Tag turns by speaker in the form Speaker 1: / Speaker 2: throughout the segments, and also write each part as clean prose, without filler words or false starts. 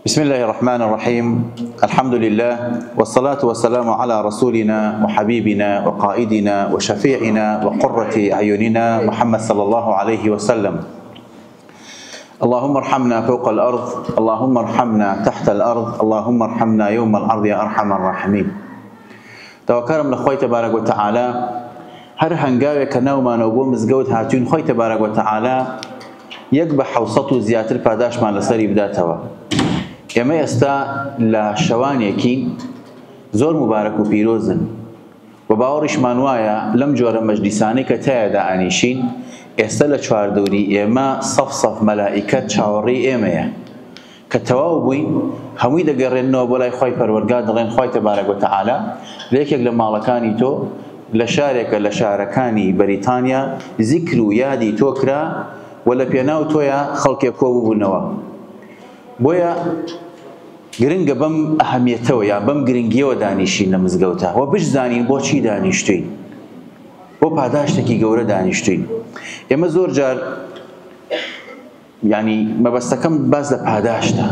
Speaker 1: بسم الله الرحمن الرحيم الحمد لله والصلاة والسلام على رسولنا وحبيبنا وقائدنا وشفيعنا وقرة أعيننا محمد صلى الله عليه وسلم اللهم ارحمنا فوق الأرض اللهم ارحمنا تحت الأرض اللهم ارحمنا يوم العرض يا أرحم الراحمين داواکارم لە خوای تبارک وتعالی هەر هەنگاوێک کە ناومانەوە بۆ مزگەوت هاتوین خوای تبارک وتعالی یەک بە حەوسەت و زیاتر پاداشمان لەسەری بداتەوە. ئێمە ئێستا لە شەوانێکین زۆر موبارەک و پیرۆزن و باوەڕیشمان وایە لەم جۆرە مەجلیسانەی کە تیایدا ئەنیشین ئێستا لە چواردەوری ئێمە سەف سەف مەلائیکەت چاوەڕێی ئێمەیە کە تەواو بووین هەمووی دەگەڕێننەوە بۆ لای خوای پەروەردگار دەڵێن خوای تبارک وتعالی لە یەکێک لە ماڵەکانی تۆ لە شارێکە لە شارەکانی بەریتانیا زیکر و یادی تۆ کرا و لە پێناو تۆیا خەڵکێک کۆ ببوونەوە بۆیە گرنگە بەم ئەهمیەتەوە یان بەم گرنگیەوە دانیشین لە مزگەوتە و بشزانین بۆچی دانیشتوین بۆ پاداشتێکی گەورە دانیشتوین ئێمە زۆر جار یانی مەبەستەکەم باس لە پاداشتە.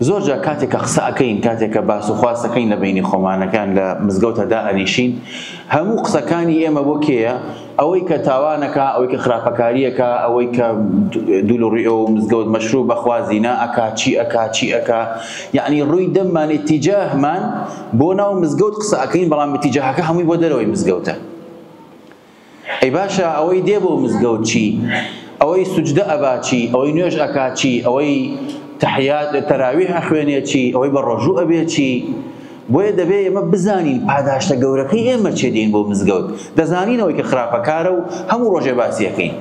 Speaker 1: زۆر جار کاتێک کە قسە ئەکەین، کاتێک کە باس و خواس ئەکەین لە بەینی خۆمانەکان لە مزگەوتە دائەنیشین، هەموو قسەکانی ئێمە بۆ کێیە؟ ئەوەی کە تاوانەکا، ئەوەی کە خراپەکاریەکا، ئەوەی کە دوول ڕووی ئەو مزگەوت مەشروب ئەخوا، زینا ئەکا، چی ئەکا، چی ئەکا، یانی ڕووی دەممان ئیتیجاهمان بۆ ناو مزگەوت قسە ئەکەین، بەڵام ئیتیجاهەکە هەمووی بۆ دەرەوەی مزگەوتە. ئەی باشە ئەوەی دێ بۆ مزگەوت چی؟ ئەوەی سوجدە ئەبا چی؟ ئەوەی نوێژ ئەکا چی؟ ئەوەی تەحیات تەراویح ئەخوێنێ چی؟ ئەوەی بە ڕۆژوو ئەبێ چی؟ بۆیە دەبێ ئێمە بزانین پاداشتە گەورەکەی ئێمە چیە دێین بۆ مزگەوت دەزانین ئەوەی کە خراپەکارە و هەموو ڕۆژێ باسی ئەکەین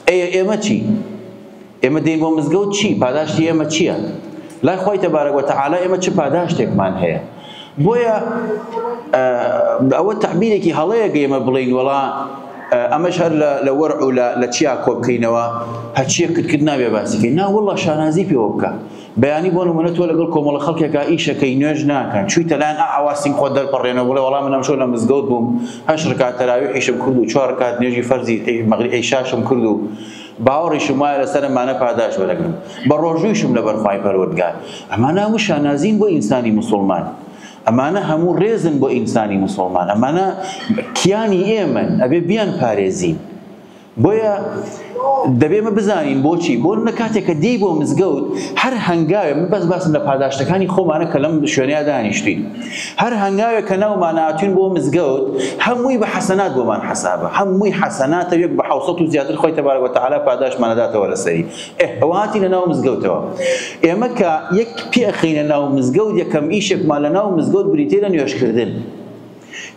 Speaker 1: ئەی ئێمە چی؟ ئێمە دێین بۆ مزگەوت چی؟ پاداشتی ئێمە چییە؟ لای خوای تبارک وتعالی ئێمە چ پاداشتێکمان هەیە؟ بۆیە ئەوە تەعبیرێکی هەڵەیە گە ئێمە بڵێین وەڵا ئەمەش هەر لە وەرع و لە چیا کۆ بکەینەوە هەرچیەکت کرد نابێ باسی کەین نا وەڵا شانازی پێوە بکە بەیانی بۆ نمونە تۆ لەگەڵ کۆمەڵە خەڵکێکا ئیشەکەی نوێژ ناکەن چوویتە لایان ئا ئەوا سینگ خۆت دەرپەڕێنەوە بڵێ وەڵا من ئەمشەو لە مزگەوت بووم هەشت ڕکات تەراویحیشم کرد و چوار ڕکات نوێژی فەرزی مەغریب عیشاشم کرد و باوەڕیشم وایە لەسەر ئەمانە پاداشت وەرەگرم بە ڕۆژوویشم لەبەر خوای پەروەردگار. ئەمانە هەموو شانازین بۆ ئینسانی موسوڵمان. ئەمانە هەموو ڕێزن بۆ ئینسانی موسوڵمان. ئەمانە کیانی ئێمەن، ئەبێ بیانپارێزین. بۆیە دەبێ ئێمە بزانین بۆچی. بۆ نمونە کاتێک کە دێی بۆ مزگەوت هەر هەنگاوێ، من بەس باسم لە پاداشتەکانی خۆمانە کە لەم شوێنەیا دانیشتوین. هەر هەنگاوێک کە ناومان هاتوین بۆ مزگەوت هەمووی بە حەسەنات بۆمان حەسابە، هەمووی حەسەناتە یەک بە حەوسەت و زیاتر خوای تبارک وتعالی پاداشتمان ئەداتەوە لەسەری. ئێ ئەوە هاتینە ناو مزگەوتەوە ئێمە کە یەک پێ ئەخەینە ناو مزگەوت یەکەم ئیشێکمان لە ناو مزگەوت بریتیە لە نوێژکردن.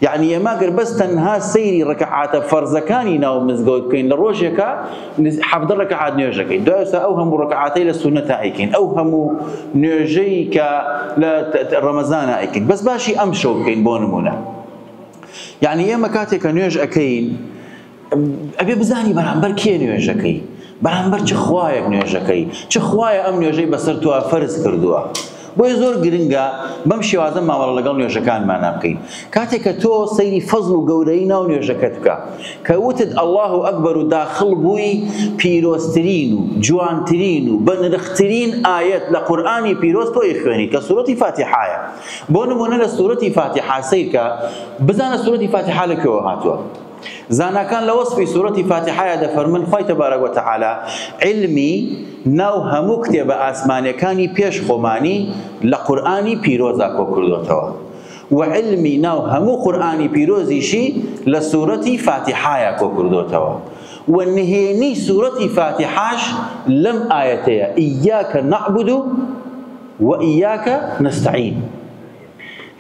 Speaker 1: یەعنی ئێمە گەر بەس تەنها سەیری ڕکعاتە فەرزەکانی ناو مزگەوت بکەین لە ڕۆژێکا 17 ڕکعات نوێژ دەکەین، دوای ئێستا ئەو هەموو ڕکعاتەی لە سوننەتا ئەیکەین، ئەو هەموو نوێژەی کە لە ڕەمەزانا ئەیکەین، بەس باشی ئەم شەو بکەین بۆ نمونە. یەعنی ئێمە کاتێک کە نوێژ ئەکەین ئەبێ بزانی بەرامبەر کێ نوێژەکەی، بەرامبەر چ خوایەک نوێژەکەی، چ خوایە ئەم نوێژەی بەسەر تۆ فەرز کردووە. بۆیە زۆر گرنگە بەم شێوازە مامەڵە لەگەڵ نوێژەکانمانا بکەین. کاتێک کە تۆ سەیری فەزڵ و گەورەیی ناو نوێژەکەت بکە، کە وتت اللە اکبر و داخڵ بووی، پیرۆزترین و جوانترین و بەنرخترین ئایەت لە قورئانی پیرۆز تۆ ئەیخوێنیت کە سورەتی فاتیحایە. بۆ نموونە لە سورەتی فاتیحا سەیرکە بزانە سورەتی فاتیحا لە کوێوە هاتووە. زاناکان لە وەسفی سورەتی فاتیحایا دەفەرمن خوای تبارک و تعالی عیلمی ناو هەموو کتێبە ئاسمانیەکانی پێش خۆمانی لە قورئانی پیرۆزا کۆکردۆتەوە و عیلمی ناو هەموو قورئانی پیرۆزیشی لە سورەتی فاتیحایا کۆکردۆتەوە و نهێنی سورەتی فاتیحاش لەم ئایەتەیە ایاک نعبد و ایاک نستعین.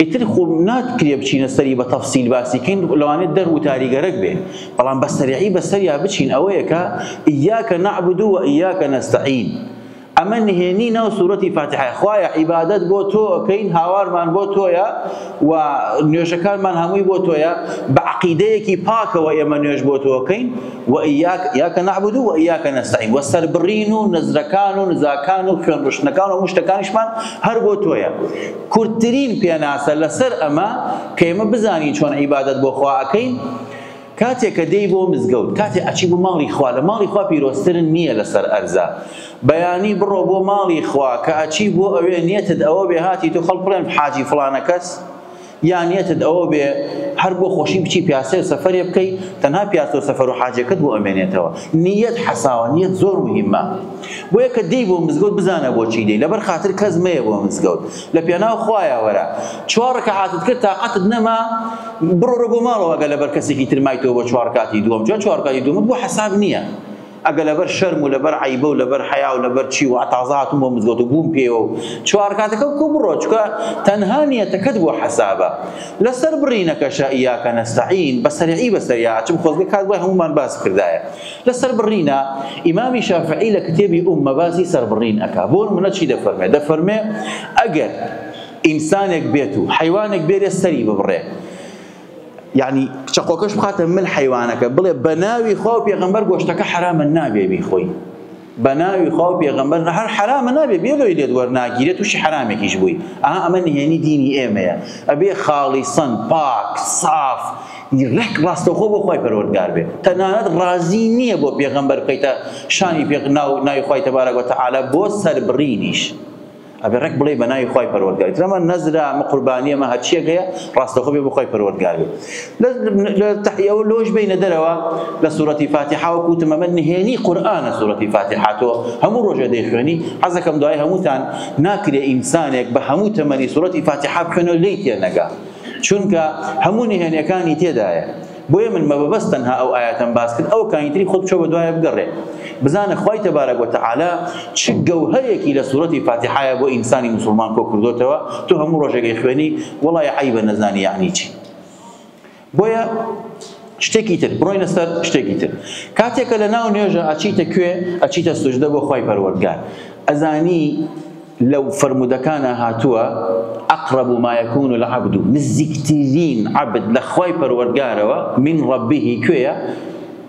Speaker 1: ئیتر خۆ ناکرێ بچینە سەری بە تەفسیل باسی کەین لەوانەیە دەر وتاری گەرەک بێ بەڵام بە سەریعی بە سەریا بچین ئەوەیە کە ایاک نعبد و ایاک نستعین ئەمە نهێنی ناو سورەتی فاتیحە خوایە عیبادەت بۆ تۆ ئەکەین هاوارمان بۆ تۆیە و نوێژەکانمان هەمووی بۆ تۆیە بە عەقیدەیەکی پاکەوە ئێمە نوێژ بۆ تۆ ئەکەین و ایاک ایاک نعبد و ایاک نستعین و سەربڕین و نەزرەکان و نزاکان و خوێن ڕشتنەکان و هەموو شتەکانیشمان هەر بۆ تۆیە کورتترین پێناسە لەسەر ئەمە کە ئێمە بزانین چۆن عیبادەت بۆ خوا ئەکەین. کاتێ کە دێی بۆ مزگەوت، کاتێ ئەچی بۆ ماڵی خوا، لە ماڵی خوا پیرۆزتر نییە لەسەر ئەرزا. بەیانی بڕۆ بۆ ماڵی خوا، کە ئەچی بۆ ئەوێ نیەتت ئەوە بێ هاتی تۆ خەڵک بڵێن حاجی فڵانە کەس، یا نیەتت ئەوە بێ هەر بۆ خۆشی بچی پیاسەی و سەفەرێ بکەی، تەنها پیاسە و سەفەر و حاجیەکەت بۆ ئەمێنێتەوە. نیەت حەساوە، نیەت زۆر موهیمە. بۆیە کە دێی بۆ مزگەوت بزانە بۆچی دێی، لەبەر خاتر کەس مەیە بۆ مزگەوت، لە پێناو خوایە وەرە. چوار ڕکەعاتت کرد تاقەتت نەما، بڕۆرە بۆ ماڵەوە ئەگەر لەبەر کەسێکی تر مایتەوە بۆ چوار ڕکاتی دووەم، جا چوار ڕکاتی دووەمت بۆ حەساب نییە. ئەگەر لەبەر شەرم و لەبەر عەیبە و لەبەر حەیا و لەبەر چی و تازە هاتووم بۆ مزگەوت و بووم پێوە و چوار ڕکاتەکە بکە و بڕۆ، چونکە تەنها نیەتەکەت بۆ حەسابە. لەسەر بڕینەکەشە ایاک نستعین بە سەریعی بەسەریا ئەچم خۆزگە کات بوایە هەموومان باس بکردایە. لەسەر بڕینە ئیمامی شافعی لە کتێبی ئوممە باسی سەربڕین ئەکا بۆ نمونە چی دەفەرمێ دەفەرمێ ئەگەر ئینسانێک بێت و حەیوانێک بێرێ سەری ببڕێ یعنی چەقۆکەش بخاتە مل حەیوانەکە بڵێ بە ناوی خوا و پێغەمبەر گۆشتەکە حەرامە نابێ بیخۆی بە ناوی خوا و پێغەمبەر هەر حەرامە نابێ بێ لۆی لێت وەرناگیرێت تووشی حەرامێکیش بووی ئەها ئەمە نهێنی دینی ئێمەیە ئەبێ خاڵیسەن پاک ساف ڕێک ڕاستەوخۆ بۆ خوای پەروەردگار بێ تەنانەت ڕازی نییە بۆ پێغەمبەر بکەیتە شانی پێغ ناو ناوی خوای تەبارەک وتەعالا بۆ سەربڕینیش ئەبێ ڕێک بڵێ بە ناوی خوای پەروەردگار ئیتر ئەمە نەزرە ئەمە قوربانیە ئەمە هەرچیەک هەیە ڕاستەوخۆ بێ بۆ خوای پەروەردگار بێ لە تەحیەوە لۆش بینە دەرەوە لە سوڕەتی فاتیحە وەکو وتم ئەمە نهێنی قورئانە سوڕەتی فاتیحە تۆ هەموو ڕۆژێ دەیخوێنی حەزەکەم دوای هەمووتان ناکرێ ئینسانێک بە هەموو تەمەنی سوڕەتی فاتیحە بخوێنەوە لێی تێنەگا چونکە هەموو نهێنیەکانی تێدایە بۆیە من مەبەبەست تەنها ئەو ئایەتەم باس کرد ئەو کانی تری خۆت بچۆ بەدوایە بگەڕێ بزانە خوای تەبارەک وتەعالا چ گەوهەرێکی لە سورەتی فاتیحایە بۆ ئینسانی موسڵمان کۆ کردۆتەوە تۆ هەموو ڕۆژێک ئەیخوێنی وەڵای عەیبە نەزانی یەعنی چی بۆیە شتێکی تر بڕۆینە سەر شتێکی تر کاتێک کە لە ناو نوێژە ئەچیتە کوێ ئەچیتە سوجدە بۆ خوای پەروەردگار ئەزانی لە فەرموودەکانا هاتووە، اقرب ما یکون العبد، نزیکترین عەبد لە خوای پەروەردگارەوە، من ربه، کوێیە؟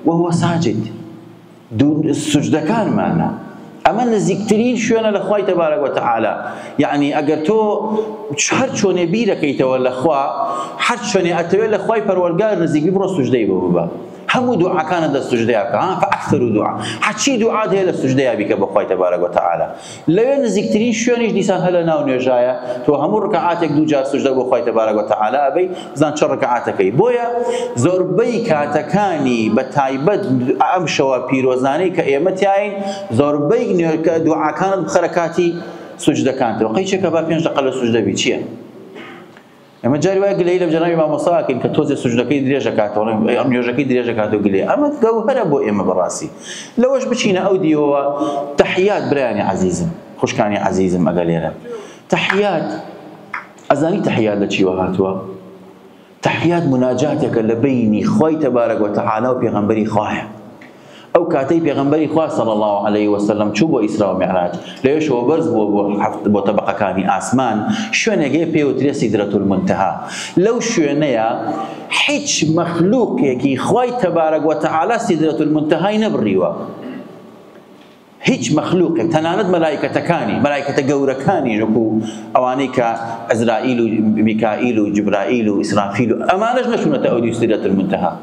Speaker 1: وهو ساجد، سوجدەکانمانە، ئەمە نزیکترین شوێنە لە خوای تبارک وتعالی، یەعنی ئەگەر تۆ هەر چۆنێ بیرەکەیتەوە لە خوا، هەر چۆنێ ئەتەوێ لە خوای پەروەردگار نزیک بی بڕۆ سوجدەی بۆ ببە. هەموو دوعاکانت لە سوجدەیا بکە ها فاکثروا دعاء هەرچی دوعات هەیە لە سوجدەیا بیکە بۆ خوای تبارک و تعالی لەوێ نزیکترین شوێنیش دیسان هەر لە ناو نوێژایە تۆ هەموو ڕکعاتێک دوو جار سوجدە بۆ خوای تبارک و تعالی ئەبەی بزان چە ڕکعاتەکەی بۆیە زۆربەی کاتەکانی بە تایبەت ئەم شەوە پیرۆزانەی کە ئێمە تیاین زۆربەی دوعاکانت بخەرە کاتی سوجدەکانتەوە قەیچێکە با پێنج دەقە لە سوجدە بی چییە ئێمە جاری وایە گلەیی لە جەنابی مامۆستا ئەکەین کە تۆزێ سوجدەکەی درێژ ئەکاتەوە ئەڵێن ئەم نوێژەکەی درێژ ئەکاتەوە گلەیی ئەمە گەوهەرە بۆ ئێمە بەڕاستی لەوەش بچینە ئەو دیوەوە تەحیات برایانی عەزیزم خوشکانی عەزیزم ئەگەر لێرە تەحیات ئەزانی تەحیات لە چیوە هاتووە تەحیات مناجاتێکە لە بەینی خوای تەبارەک وتەعالا و پێغەمبەری خوایە ئەو کاتەی پێغەمبەری خوا صلی اللە علیە وسلم چوو بۆ ئیسرا و میعراج لەوێشەوە بەرز بووە بۆ حەفت بۆ تەبەقەکانی ئاسمان شوێنێک هەیە پێی وترێ سیدرەت المنتهی لەو شوێنەیە هیچ مەخلوقێکی خوای تەبارەک وتعالی سیدرەت المنتهای نەبڕیوە هیچ مەخلوقێک تەنانەت مەلایکەتەکانی مەلایکەتە گەورەکانی وەکو ئەوانەی کە عزرائیل و میکائیل و جبرائیل و ئیسرافیل و ئەمانەش نەچوونەتە ئەو دیو سیدرەت المنتهی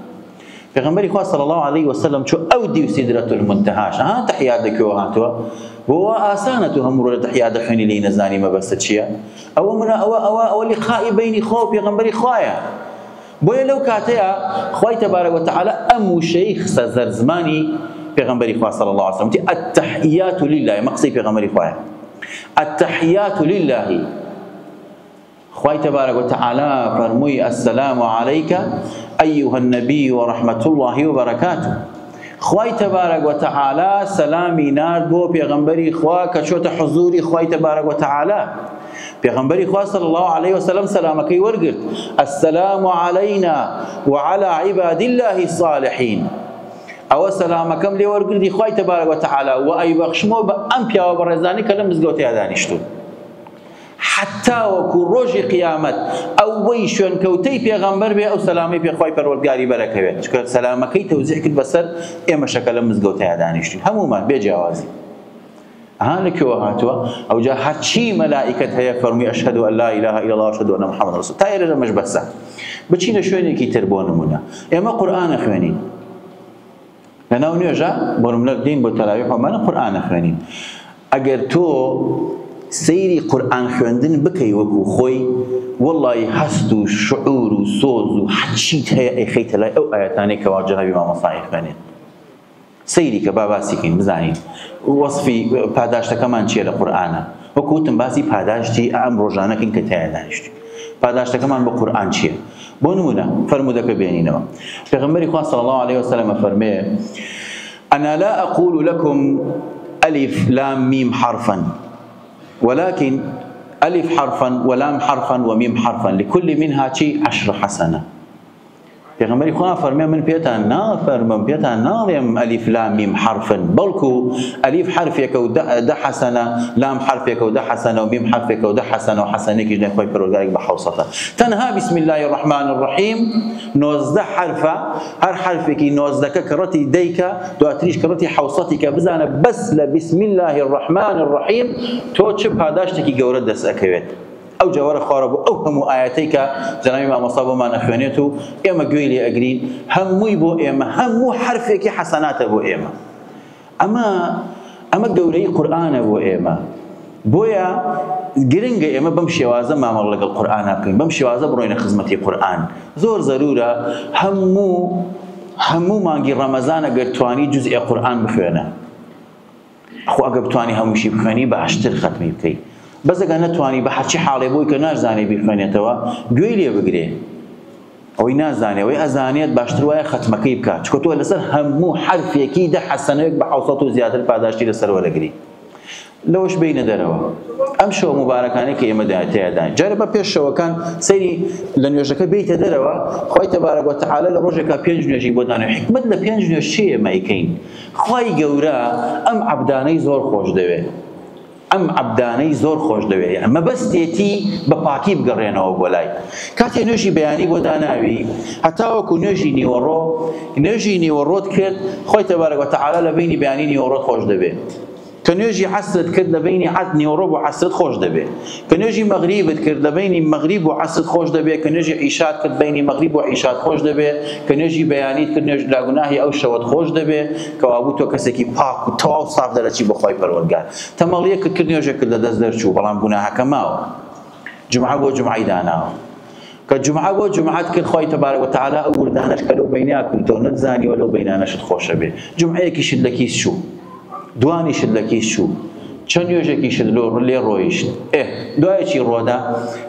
Speaker 1: پێغەمبەری خوا صلی اللە علیه وسلم چوو ئەو دیو سدرە المنتهاش ها تحیات لە کوێوە هاتووە بۆ وا ئاسانە تۆ هەموو ڕۆژ تحیات دەخوێنی لێی نەزانی مەبەستت چییە ئەوە منە ئەوە ئەوە ئەوە لقائی بەینی خوا و پێغەمبەری خوایە بۆیە لەو کاتەیە خوای تبارک وتعالی ئەم وشەی خستە سەر زمانی پێغەمبەری خوا صلی الله علیه وسلم التحیات لله ئەمە قسەی پێغەمبەری خوایە التحیات لله خوای تبارک و تعالی فەرمووی السلام علیک ایها النبی و رحمة الله و برکاته خوای تبارک و تعالی سەلامی نارد بۆ پێغەمبەری خوا کە چۆتە حزوری خوای تبارک و تعالی پێغەمبەری خوا صلی الله علیه وسلم سەلامەکەی وەرگرت السلام علینا وعلى عباد الله الصالحین ئەوە سەلامەکەم لێ وەرگرتی خوای تبارک و تعالی و ئەیبەخشمەوە بە ئەم پیاوە بەڕێزانی کە لەم مزگەوتەیا دانیشتوون حەتاوەکو ڕۆژی قیامەت ئەوەی شوێنکەوتەی پێغەمبەر بێ ئەو سەلامەی پێ خوای پەروەردگاری بەرەکەوێت چونکە سەلامەکەی تەوزیع کرد بەسەر ئێمەشە کە لەم مزگەوتەیا دانیشتوین هەموومان بێ جیاوازی. ئەها لە کوێوە هاتووە؟ ئەوجا هەرچی مەلائیکەت هەیە فەرمووی ئەشهەدو ئەن لا ئیلاهە ئیلا اللە ئەشهەدو ئەنە محەممەد ڕەسول. تا ئێرەش ئەمەش بەسە. بچینە شوێنێکی تر بۆ نموونە ئێمە قورئان ئەخوێنین لەناو نوێژە بۆ نمونە دێین بۆ تەراویح و ئەمانە قورئان ئەخوێنین. ئەگەر تۆ سەیری قورئان خوێندن بکەی وەکو خۆی وەڵی هەست و شعور و سۆز و هەرچیت هەیە ئەیخەیتە لای ئەو ئایەتانەی کەوا جەنابی مامۆستا ئەیخوێنێت. سەیری کە با باسی کەین بزانین وەسفی پاداشتەکەمان چییە لە قورئانە. وەکو وتم باسی پاداشتی ئەم ڕۆژانە کەین کە تیایا دانیشتوین. پاداشتەکەمان بۆ قورئان چییە؟ بۆ نمونە فەرموودەکە بێنینەوە. پێغەمبەری خوا صلی اللە علیه وسلم ئەفەرمێ انا لا اقول لكم الف لام میم حرفا ولكن الف حرفا ولام حرفا ومیم حرفا لكل منها چی عشر حسنه. پێغەمبەری خوا فەرمێ من پێتان نافەرمم پێتان ناڵێم ئەلیف لام میم حەرفن بەڵکو ئەلیف حەرفێکە و دە حەسەنە لام حەرفێکە و دە حەسەنە و میم حەرفێکە و دە حەسەنە و حەسەنێکیش لای خوای پەروەردگارێک بە حەوسەتە تەنها بسم الله الرحمن الرحیم 19 حەرفە هەر حەرفێکی نۆزدەکە کڕەتی دەیکە دواتریش کڕەتی حەوسەتی کە بزانە بەس لە بسم الله الرحمن الرحیم تۆ چ پاداشتێکی گەورە دەست ئەکەوێت. ئەوجا وەرە خوارەوە بۆ ئەو هەموو ئایەتەی کە جەنابی مامۆستا بۆمان ئەخوێنێت و ئێمە گوێی لێ ئەگرین، هەمووی بۆ ئێمە، هەموو حەرفێکی حەسەناتە بۆ ئێمە. ئەمە ئەمە گەورەی قورئانە بۆ ئێمە. بۆیە گرنگە ئێمە بەم شێوازە مامەڵە لەگەڵ قورئانا بکەین، بەم شێوازە بڕۆینە خزمەتی قورئان. زۆر زەرورە هەموو هەموو مانگی ڕەمەزان ئەگەر توانی جوزئێ قورئان بخوێنە. خۆ ئەگەر بتوانی هەمووشی بخوێنی باشتر خەتمی بکەی بەس ئەگەر نەتوانی بە هەرچی حاڵێ بۆی کە ناشزانێ بیخوێنێتەوە گوێی لێ بگرێ ئەوەی نازانێ ئەوەی ئەزانێت باشتر وایە خەتمەکەی بکات چونکە تۆ لەسەر هەموو حەرفێکی دە حەسەنەیەک بە حەوسەت و زیاتر پاداشتی لەسەر وەرەگری لەوەش بینە دەرەوە ئەم شەوە موبارەکانەی کە ئێمە تیاداین جارێ بە پێش شەوەکان سەیری لە نوێژەکە بێیتە دەرەوە خوای تەبارەک وتعالی لە ڕۆژێکا پێنج نوێژی بۆ داناوی حیکمەت لە پێنج نوێژ چییە ئێمە ئەیکەین خوای گەورە ئەم عەبدانەی زۆر خۆش دەوێ ئەم عەبدانەی زۆر خۆش دەوێ یعنی مەبەستێتی بە پاکی بگەڕێنەوە بۆ لای کاتێ نوێژی بەیانی بۆ داناوی هەتاوەکو نوێژی نیوەڕۆ نوێژی نیوەڕۆت کرد خۆی تەبارک وتعالی لە بەینی بەیانی نیوەڕۆت خۆش دەبێ کە نوێژی عەسرت کرد لە بەینی عەس نیوەڕۆ بۆ عەسرت خۆش دەبێ کە نوێژی مەغریبت کرد لە بەینی مەغریب و عەسرت خۆش دەبێ کە نوێژی عیشات کرد بەینی مەغریب و عیشات خۆش دەبێ کە نوێژی بەیانیت کرد نوێژ لە گوناهی ئەو شەوەت خۆش دەبێ کەوابوو تۆ کەسێکی پاک و تەواو ساف دەرەچی بۆ خوای پەروەردگار تەمەڵیەکت کرد نوێژێکت لە دەست دەرچوو بەڵام گوناهەکە ماوە جومعە بۆ جومعەی داناوە کە جومعە بۆ جومعەت کرد خوای تبارک و تعالی ئەو وردانەش کە لەو بەینیا کردتەوە نەتزانیوە لەو بەینانەشت خۆشە بێ جومعەیەکیشت لە کیس چوو دوانیشت لە کیس چوو چەند نوێژێکیشت لۆ لێ ڕۆیشت ئێ دوای چی ڕۆدا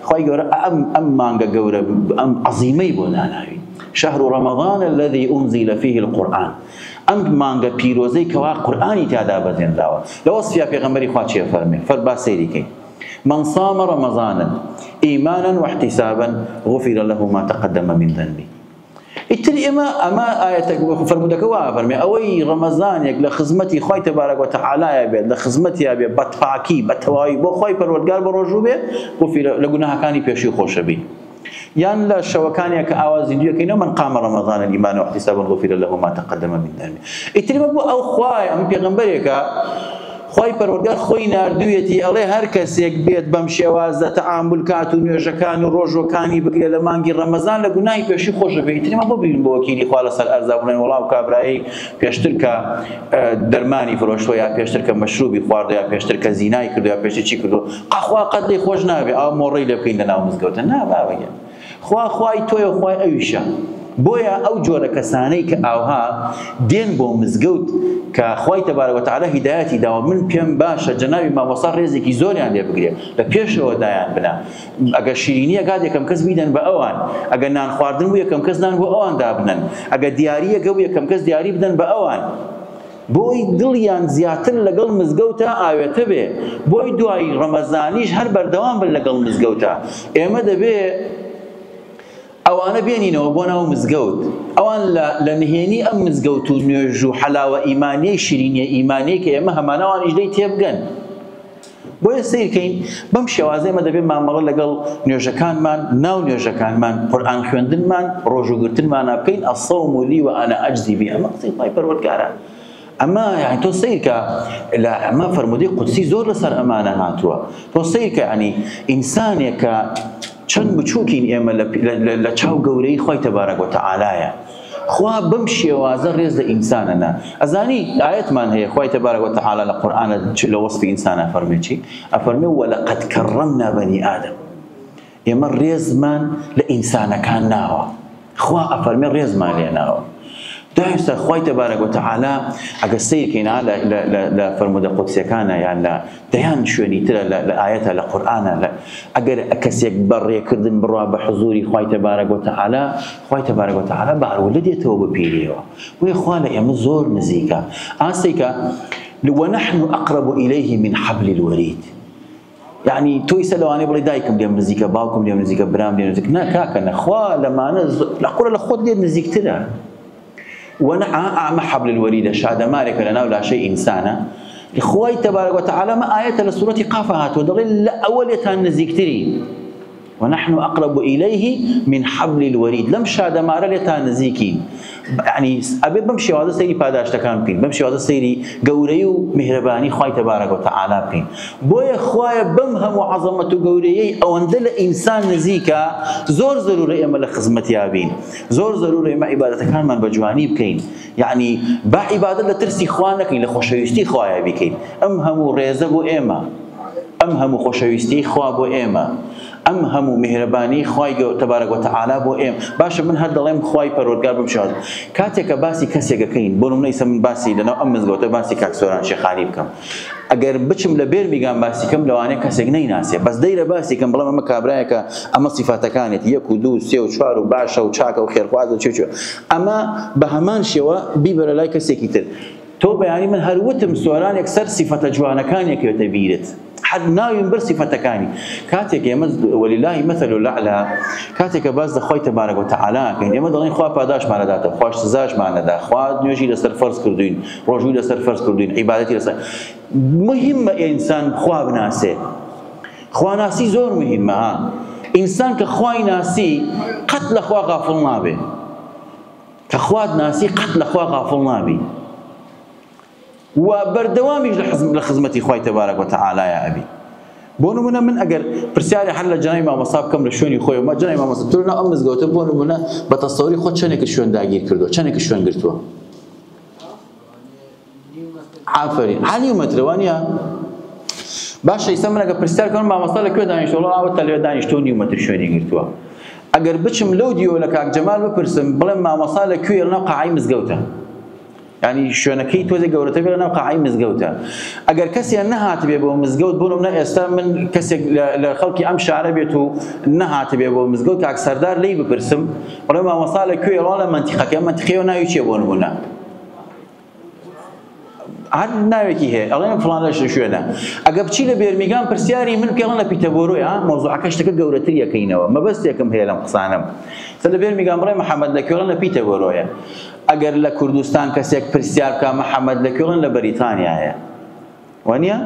Speaker 1: خوای گەورە ئەم ئەم مانگە گەورە ئەم عەزیمەی بۆ داناوی شهر رمضان الذي أنزل فيه القرآن ئەم مانگە پیرۆزەی کەوا قورئانی تیا دابەزێنراوە لە وەسفیا پێغەمبەری خوا چی ئەفەرمێ فەر با سەیری کەین من صام رمضانا ایمانا واحتسابا غفر له ما تقدم من ذنبه. ئیتر ئێمە ئەمە ئایەتەک فەرموودەکە وا فەرمێ ئەوەی ڕەمەزانێک لە خزمەتی خوای تەبارەک وتەعالایە بێت لە خزمەتیا بێت بە پاکی بە تەواوی بۆ خوای پەروەردگار بە ڕۆژوو بێ غفر لە گوناهەکانی پێشووی خۆشە بی یان لە شەوەکانیا کە ئاوا زیندوویەکەینەوە من قام رمضان ایمانا واحتسابا غفر له ما تقدم من ذنبه. ئیتر ئەمە بۆ ئەو خوایە ئەم پێغەمبەرێکە خوای پەروەردگار خۆی ناردوویەتی ئەڵێ هەر کەسێک بێت بەم شێوازە تەعامول کات و نوێژەکان و ڕۆژوەکانی بگرێت لە مانگی ڕەمەزان لە گوناهی پێشووی خۆش دەبێت. ئیتر ئێمە بۆ ببین بۆ وەکیلی خوا لەسەر ئەرزا بڵێن وەڵا ئەو کابرایەی پێشتر کە دەرمانی فرۆشتوە یا پێشتر کە مەشروبی خواردوە یا پێشتر کە زینای کردوە یا پێشتر چی کردوە قەخوا قەت لێی خۆش نابێ ئاوا مۆڕەی لێ بکەین لەناو مزگەوتە نا بابە گیان خوا خوای تۆیە و خوای ئەویشە بۆیە ئەو جۆرە کەسانەی کە ئاوها دێن بۆ مزگەوت کە خوای تەبارک وتعالی هیدایەتی داوە من پێم باشە جەنابی مامۆستا ڕێزێکی زۆریان لێ بگرێ لە پێشەوە دایان بنا ئەگەر شیرینیەک هات یەکەم کەس بیدەن بە ئەوان، ئەگەر نان خواردن بوو یەکەم کەس نان بۆ ئەوان دابنەن، ئەگەر دیاریەک هەبوو یەکەم کەس دیاری بدەن بە ئەوان. بۆی دڵیان زیاتر لەگەڵ مزگەوتا ئاوێتە بێ، بۆی دوای ڕەمەزانیش هەر بەردەوام بن لەگەڵ مزگەوتا. ئێمە دەبێ ئەوانە بێنینەوە بۆ ناو مزگەوت. ئەوان لە لە نهێنی ئەم مزگەوت و نوێژ و حەلاوە ئیمانیەی شیرینیە ئیمانیەی کە ئێمە هەمانە ئەوانیش لێی تێبگەن. بۆیە سەیرکەین بەم شێوازە ئێمە دەبێت مامەڵە لەگەڵ نوێژەکانمان، ناو نوێژەکانمان، قورئان خوێندنمان، ڕۆژووگرتنمانا بکەین، الصوم لی وانا اجزی به، ئەمە قسەی خوای پەروەردگارە. ئەمە یعنی تۆ سەیرکە لە ئەمە فەرموودەی قودسی زۆر لەسەر ئەمانە هاتووە. تۆ سەیرکە یعنی ئینسانێکە چەند بچووکین ئێمە لە چاو گەورەی خوای تەبارەک وتەعالایە. خوا بەم شێوازە ڕێز لە ئینسانە نا. ئەزانی ئایەتمان هەیە خوای تەبارەک وتەعالا لە قورئانە لە وەسفی ئینسانە ئەفەرمێ چی؟ ئەفەرمێ وەلەقەد کەڕەمنا بەنی ئادەم. ئێمە ڕێزمان لە ئینسانەکان ناوە. خوا ئەفەرمێ ڕێزمان لێ ناوە. دایستا خوای تەبارەک وتەعالا ئەگەر سەیر کەین لە فەرموودە قودسیەکانە یان لە دەیان شوێنی ترە لە ئایەتە لە قورئانە لە ئەگەر کەسێک بە ڕێکردن بڕوا بە حزوری خوای تەبارەک وتەعالا خوای تەبارەک وتەعالا بە هەرولە دێتەوە بە پیریەوە. بۆیە خوا لە ئێمە زۆر نزیکە. ئاستێکە ونحن أقرب إليه من حبل الوريد. یەعنی تۆ ئیسە لەوانەیە بڵێ دایکم لێم نزیکە، باوکم لێم نزیکە، برام لێم نزیکە. نا کاکە نە، خوا لەمانە لە قورە لە خۆت لێت نزیکترە. وەنە ئامە حەبل الوەریدە، شادەمارێکە لەناو لاشەی ئینسانە. خوای تەبارەک وتەعالا ئەمە ئایەتە لە سورەتی قافە هاتووە، دەڵێ لە ئەوە لێتان نزیکتری. ونحن أقرب إليه من حبل الوريد. لەم شادەمارە لێتان نزیکین. یعنی ئەبێ بەم شێوازە سەیری پاداشتەکان بکەین، بەم شێوازە سەیری گەورەی و میهرەبانی خوای تەبارەک وتەعالا بکەین. بۆیە خوایە بەم هەموو عەزەمەت و گەورەیەی ئەوەندە لە ئینسان نزیکە، زۆر زەرورە ئێمە لە خزمەتیا بین، زۆر زەرورە ئێمە عیبادەتەکانمان بە جوانی بکەین. یعنی با عیبادەت لە ترسی خوا نەکەین، لە خۆشەویستی خوایە بیکەین. ئەم هەموو ڕێزە بۆ ئێمە، ئەم هەموو خۆشەویستی خوا بۆ ئێمە، ئەم هەموو میهرەبانی خوای تەبارەک وتەعالا بۆ ئێمە. باشە من هەر دەڵێم خوای پەروەردگار بم شاد. کاتێک کە باسی کەسێکەکەین، بۆ نمونە ئیسە من باسی لەناو ئەم مزگەوتە باسی کاک سۆران شێخانی بکەم، ئەگەر بچم لە بێرمیگان باسی کەم لەوانەیە کەسێک نەیناسێ، بەس دەیرە باسی کەم بڵێم ئەمە کابرایەکە، ئەمە سیفاتەکانێتی یەک و دوو سێ و چوار و باشە و چاکە و خێرخوازە و چی و چی، ئەمە بە هەمان شێوە بیبەرە لای کەسێکی تر. تۆ بەیانی من هەر وتم سۆرانێک سەر سیفەتە جوانەکانێک کەوێتە بیرت، هەر ناویم بر سیفەتەکانی. کاتێک ئێمە وەلیلاهی مەثەل الأعلى، کاتێک کە باس لە خوای تەبارەک وتەعالا ئەکەین، ئێمە دەڵێین خوا پاداشمان ئەداتەوە، خواش سزاشمان ئەدا، خوا نوێژی لەسەر فەرز کردوین، ڕۆژووی لەسەر فەرز کردوین، عیبادەتی لەسەر. مهمە ئینسان خوا بناسێ، خواناسی زۆر مهمە. ها ئینسان کە خوای ناسی قەت لە خوا غافڵ نابێ، کە خوات ناسی قەت لە خوا غافڵ نابی و بەردەوامیش لە خزمەتی خوای تەبارەک وتەعالایا ئەبی. بۆ نمونە من ئەگەر پرسیاری هەر لە جەنابی مامۆستا بکەم لە شوێنی خۆی، ما جەنابی مامۆستا تۆ لەناو ئەم مزگەوتە بۆ نمونە بە تەسەوری خۆت چەندێکت شوێن داگیر کردووە، چەندێکت شوێن گرتووە؟ ئافەرین، هەر نیو مەترە وانییە؟ باشە ئیستا من ئەگەر پرسیار کەم مامۆستا لە کوێ دانیشتووە؟ وەڵا ئەوە تا لەوێ دانیشتووە نیو مەتر شوێنی گرتووە. ئەگەر بچم لەو دیوە لە کاک جەمال بپرسم بڵێم مامۆستا لە کوێ؟ لەناو قاعەی مزگەوتە. یعنی شوێنەکەی تۆزێک گەورەتر بێ لەناو قاعەی مزگەوتە. ئەگەر کەسیان نەهاتبێ بۆ مزگەوت، بۆ نمونە ئێستا من کەسێک لە خەڵکی ئەم شارە بێت و نەهاتبێ بۆ مزگەوت، کاک سەردار لێی بپرسم بڵێ مامۆستا لە کوێ؟ وەڵا لە مەنتیقەکە. مەنتیقەیەوە ناوی چییە بۆ نمونە؟ هەر ناوێکی هەیە، ئەڵێن فڵان لە شوێنە. ئەگە بچی لە بێرمیگان پرسیاری من بکەی ئەڵێن لە پیتەبۆرۆیە، مەوزوعەکە شتەکە گەورەتر یەکەینەوە، مەبەستێکم هەیە لەم قسانەم. سە لە بێرمیگان بڵێ محەممەد لە کوێ؟ ئەڵێن لە پیتەبۆرۆیە. ئەگەر لە کوردستان کەسێک پرسیار بکا محەممەد لە کوێ؟ ئەڵێن لە بەریتانیایە. وانییە؟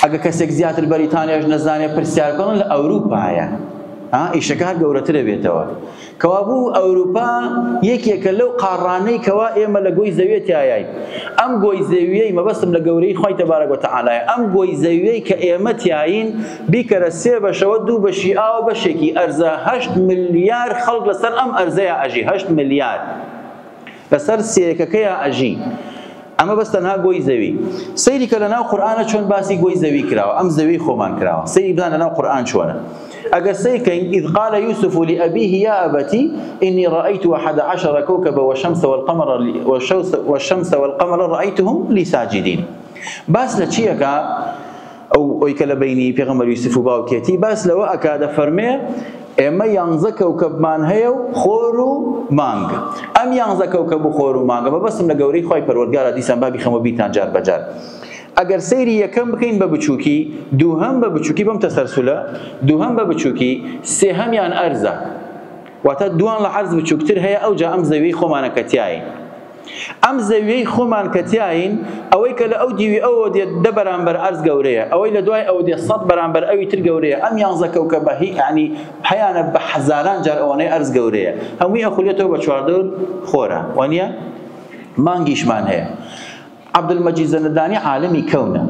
Speaker 1: ئەگە کەسێک زیاتر بەریتانیاش نەزانێ پرسیار بکەن لە ئەوروپایە. ها ئیشەکە هەر گەورەترە بێتەوە. کەوابوو ئەوروپا یەکێکە لەو قاڕانەی کەوا ئێمە لە گۆی زەویە تیایین. ئەم گۆی زەویەی مەبەستم لە گەورەی خوای تەبارەک وتەعالایە، ئەم گۆی زەویەی کە ئێمە تیایین بیکەرە سێ بەشەوە، دوو بەشی ئاوە بەشێکی ئەرزە، 8 ملیار خەڵک لەسەر ئەم ئەرزەیە ئەژی، 8 ملیار لەسەر سێیەکەکەیا ئەژی. ئەمە بەس تەنها گۆی زەوی. سەیری کە لەناو قورئانە چۆن باسی گۆی زەوی کراوە، ئەم زەوی خۆمان کراوە. سەیری بزان لەناو قورئان چۆنە. ئەگەر سەیر کەین إذ قال يوسف لأبيه يا أبت إني رأيت أحد عشر كوكبا والشمس والقمر والشمس والقمر رأيتهم لي ساجدين. باس لە چییەکە؟ ئەو ئەوی کە لە بەینی پێغەمبەر یوسف و باوکێتی باس لەوە ئەکا دەفەرمێ ئێمە یانزە کەوکەبمان هەیە و خۆر و مانگ. ئەم یانزە کەوکەب و خۆر و مانگە مەبەستم لە گەورەی خوای پەروەردگارە، دیسان با بیخەمەوە بیرتان جار بە جار. ئەگەر سەیری یەکەم بکەین بە بچووکی، دووهەم بە بچووکی بەم تەسەلسولە، دووهەم بە بچووکی، سێهەمیان ئەرزە، واتە دووان لە عەرز بچووکتر هەیە، ئەوجا ئەم زەویەی خۆمانە کە تیاین. ئەم زەویەی خۆمان کە تیاین، ئەوەی کە لە ئەو دیوی ئەوە دێت دە بەرامبەر ئەرز گەورەیە، ئەوەی لە دوای ئەو دێت 100 بەرامبەر ئەوی تر گەورەیە. ئەم یانزە کەوکەبە هی یعنی هەیانە بە هەزاران جار ئەوەنەی ئەرز گەورەیە، هەمووی ئەخولێتەوە بە چواردەور خۆرە، وانییە؟ مانگیشمان هەیە. عەبدولمەجید زەنەدانی عالمی کەونە،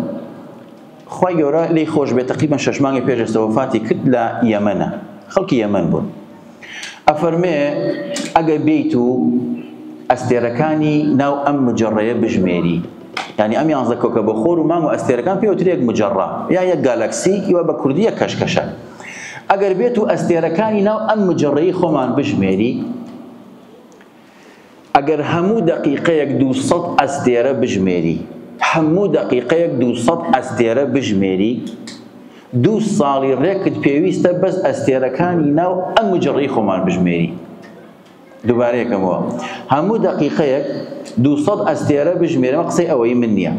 Speaker 1: خوای گەورە لێی خۆش بێت تەقریبەن شەش مانگی پێش ئێستا وەفاتی کرد لە یەمەنە، خەڵکی یەمەن بوون. ئەفەرمێ ئەگەر بێیت و ئەستێرەکانی ناو ئەم مجەڕەیە بژمێری، یانی ئەم یانزە کۆکەبە خۆر و مانگ و ئەستێرەکان پێ وترێ یەک مجەڕە یا یەک گالاکسی یا بە کوردی یەک کەشکەشە. ئەگەر بێت و ئەستێرەکانی ناو ئەم مجەڕەی خۆمان بژمێری، ئەگەر هەموو دەقیقەیەک 200 ئەستێرە بژمێری، هەموو دەقیقەیەک 200 ئەستێرە بژمێری، دوو ساڵی ڕێکت پێویستە بەس ئەستێرەکانی ناو ئەم مجەڕەی خۆمان بژمێری. دووبارە یەکەمەوە، هەموو دەقیقەیەک 200 ئەستێرە بژمێری، ئەمە قسەی ئەوەی من نییە،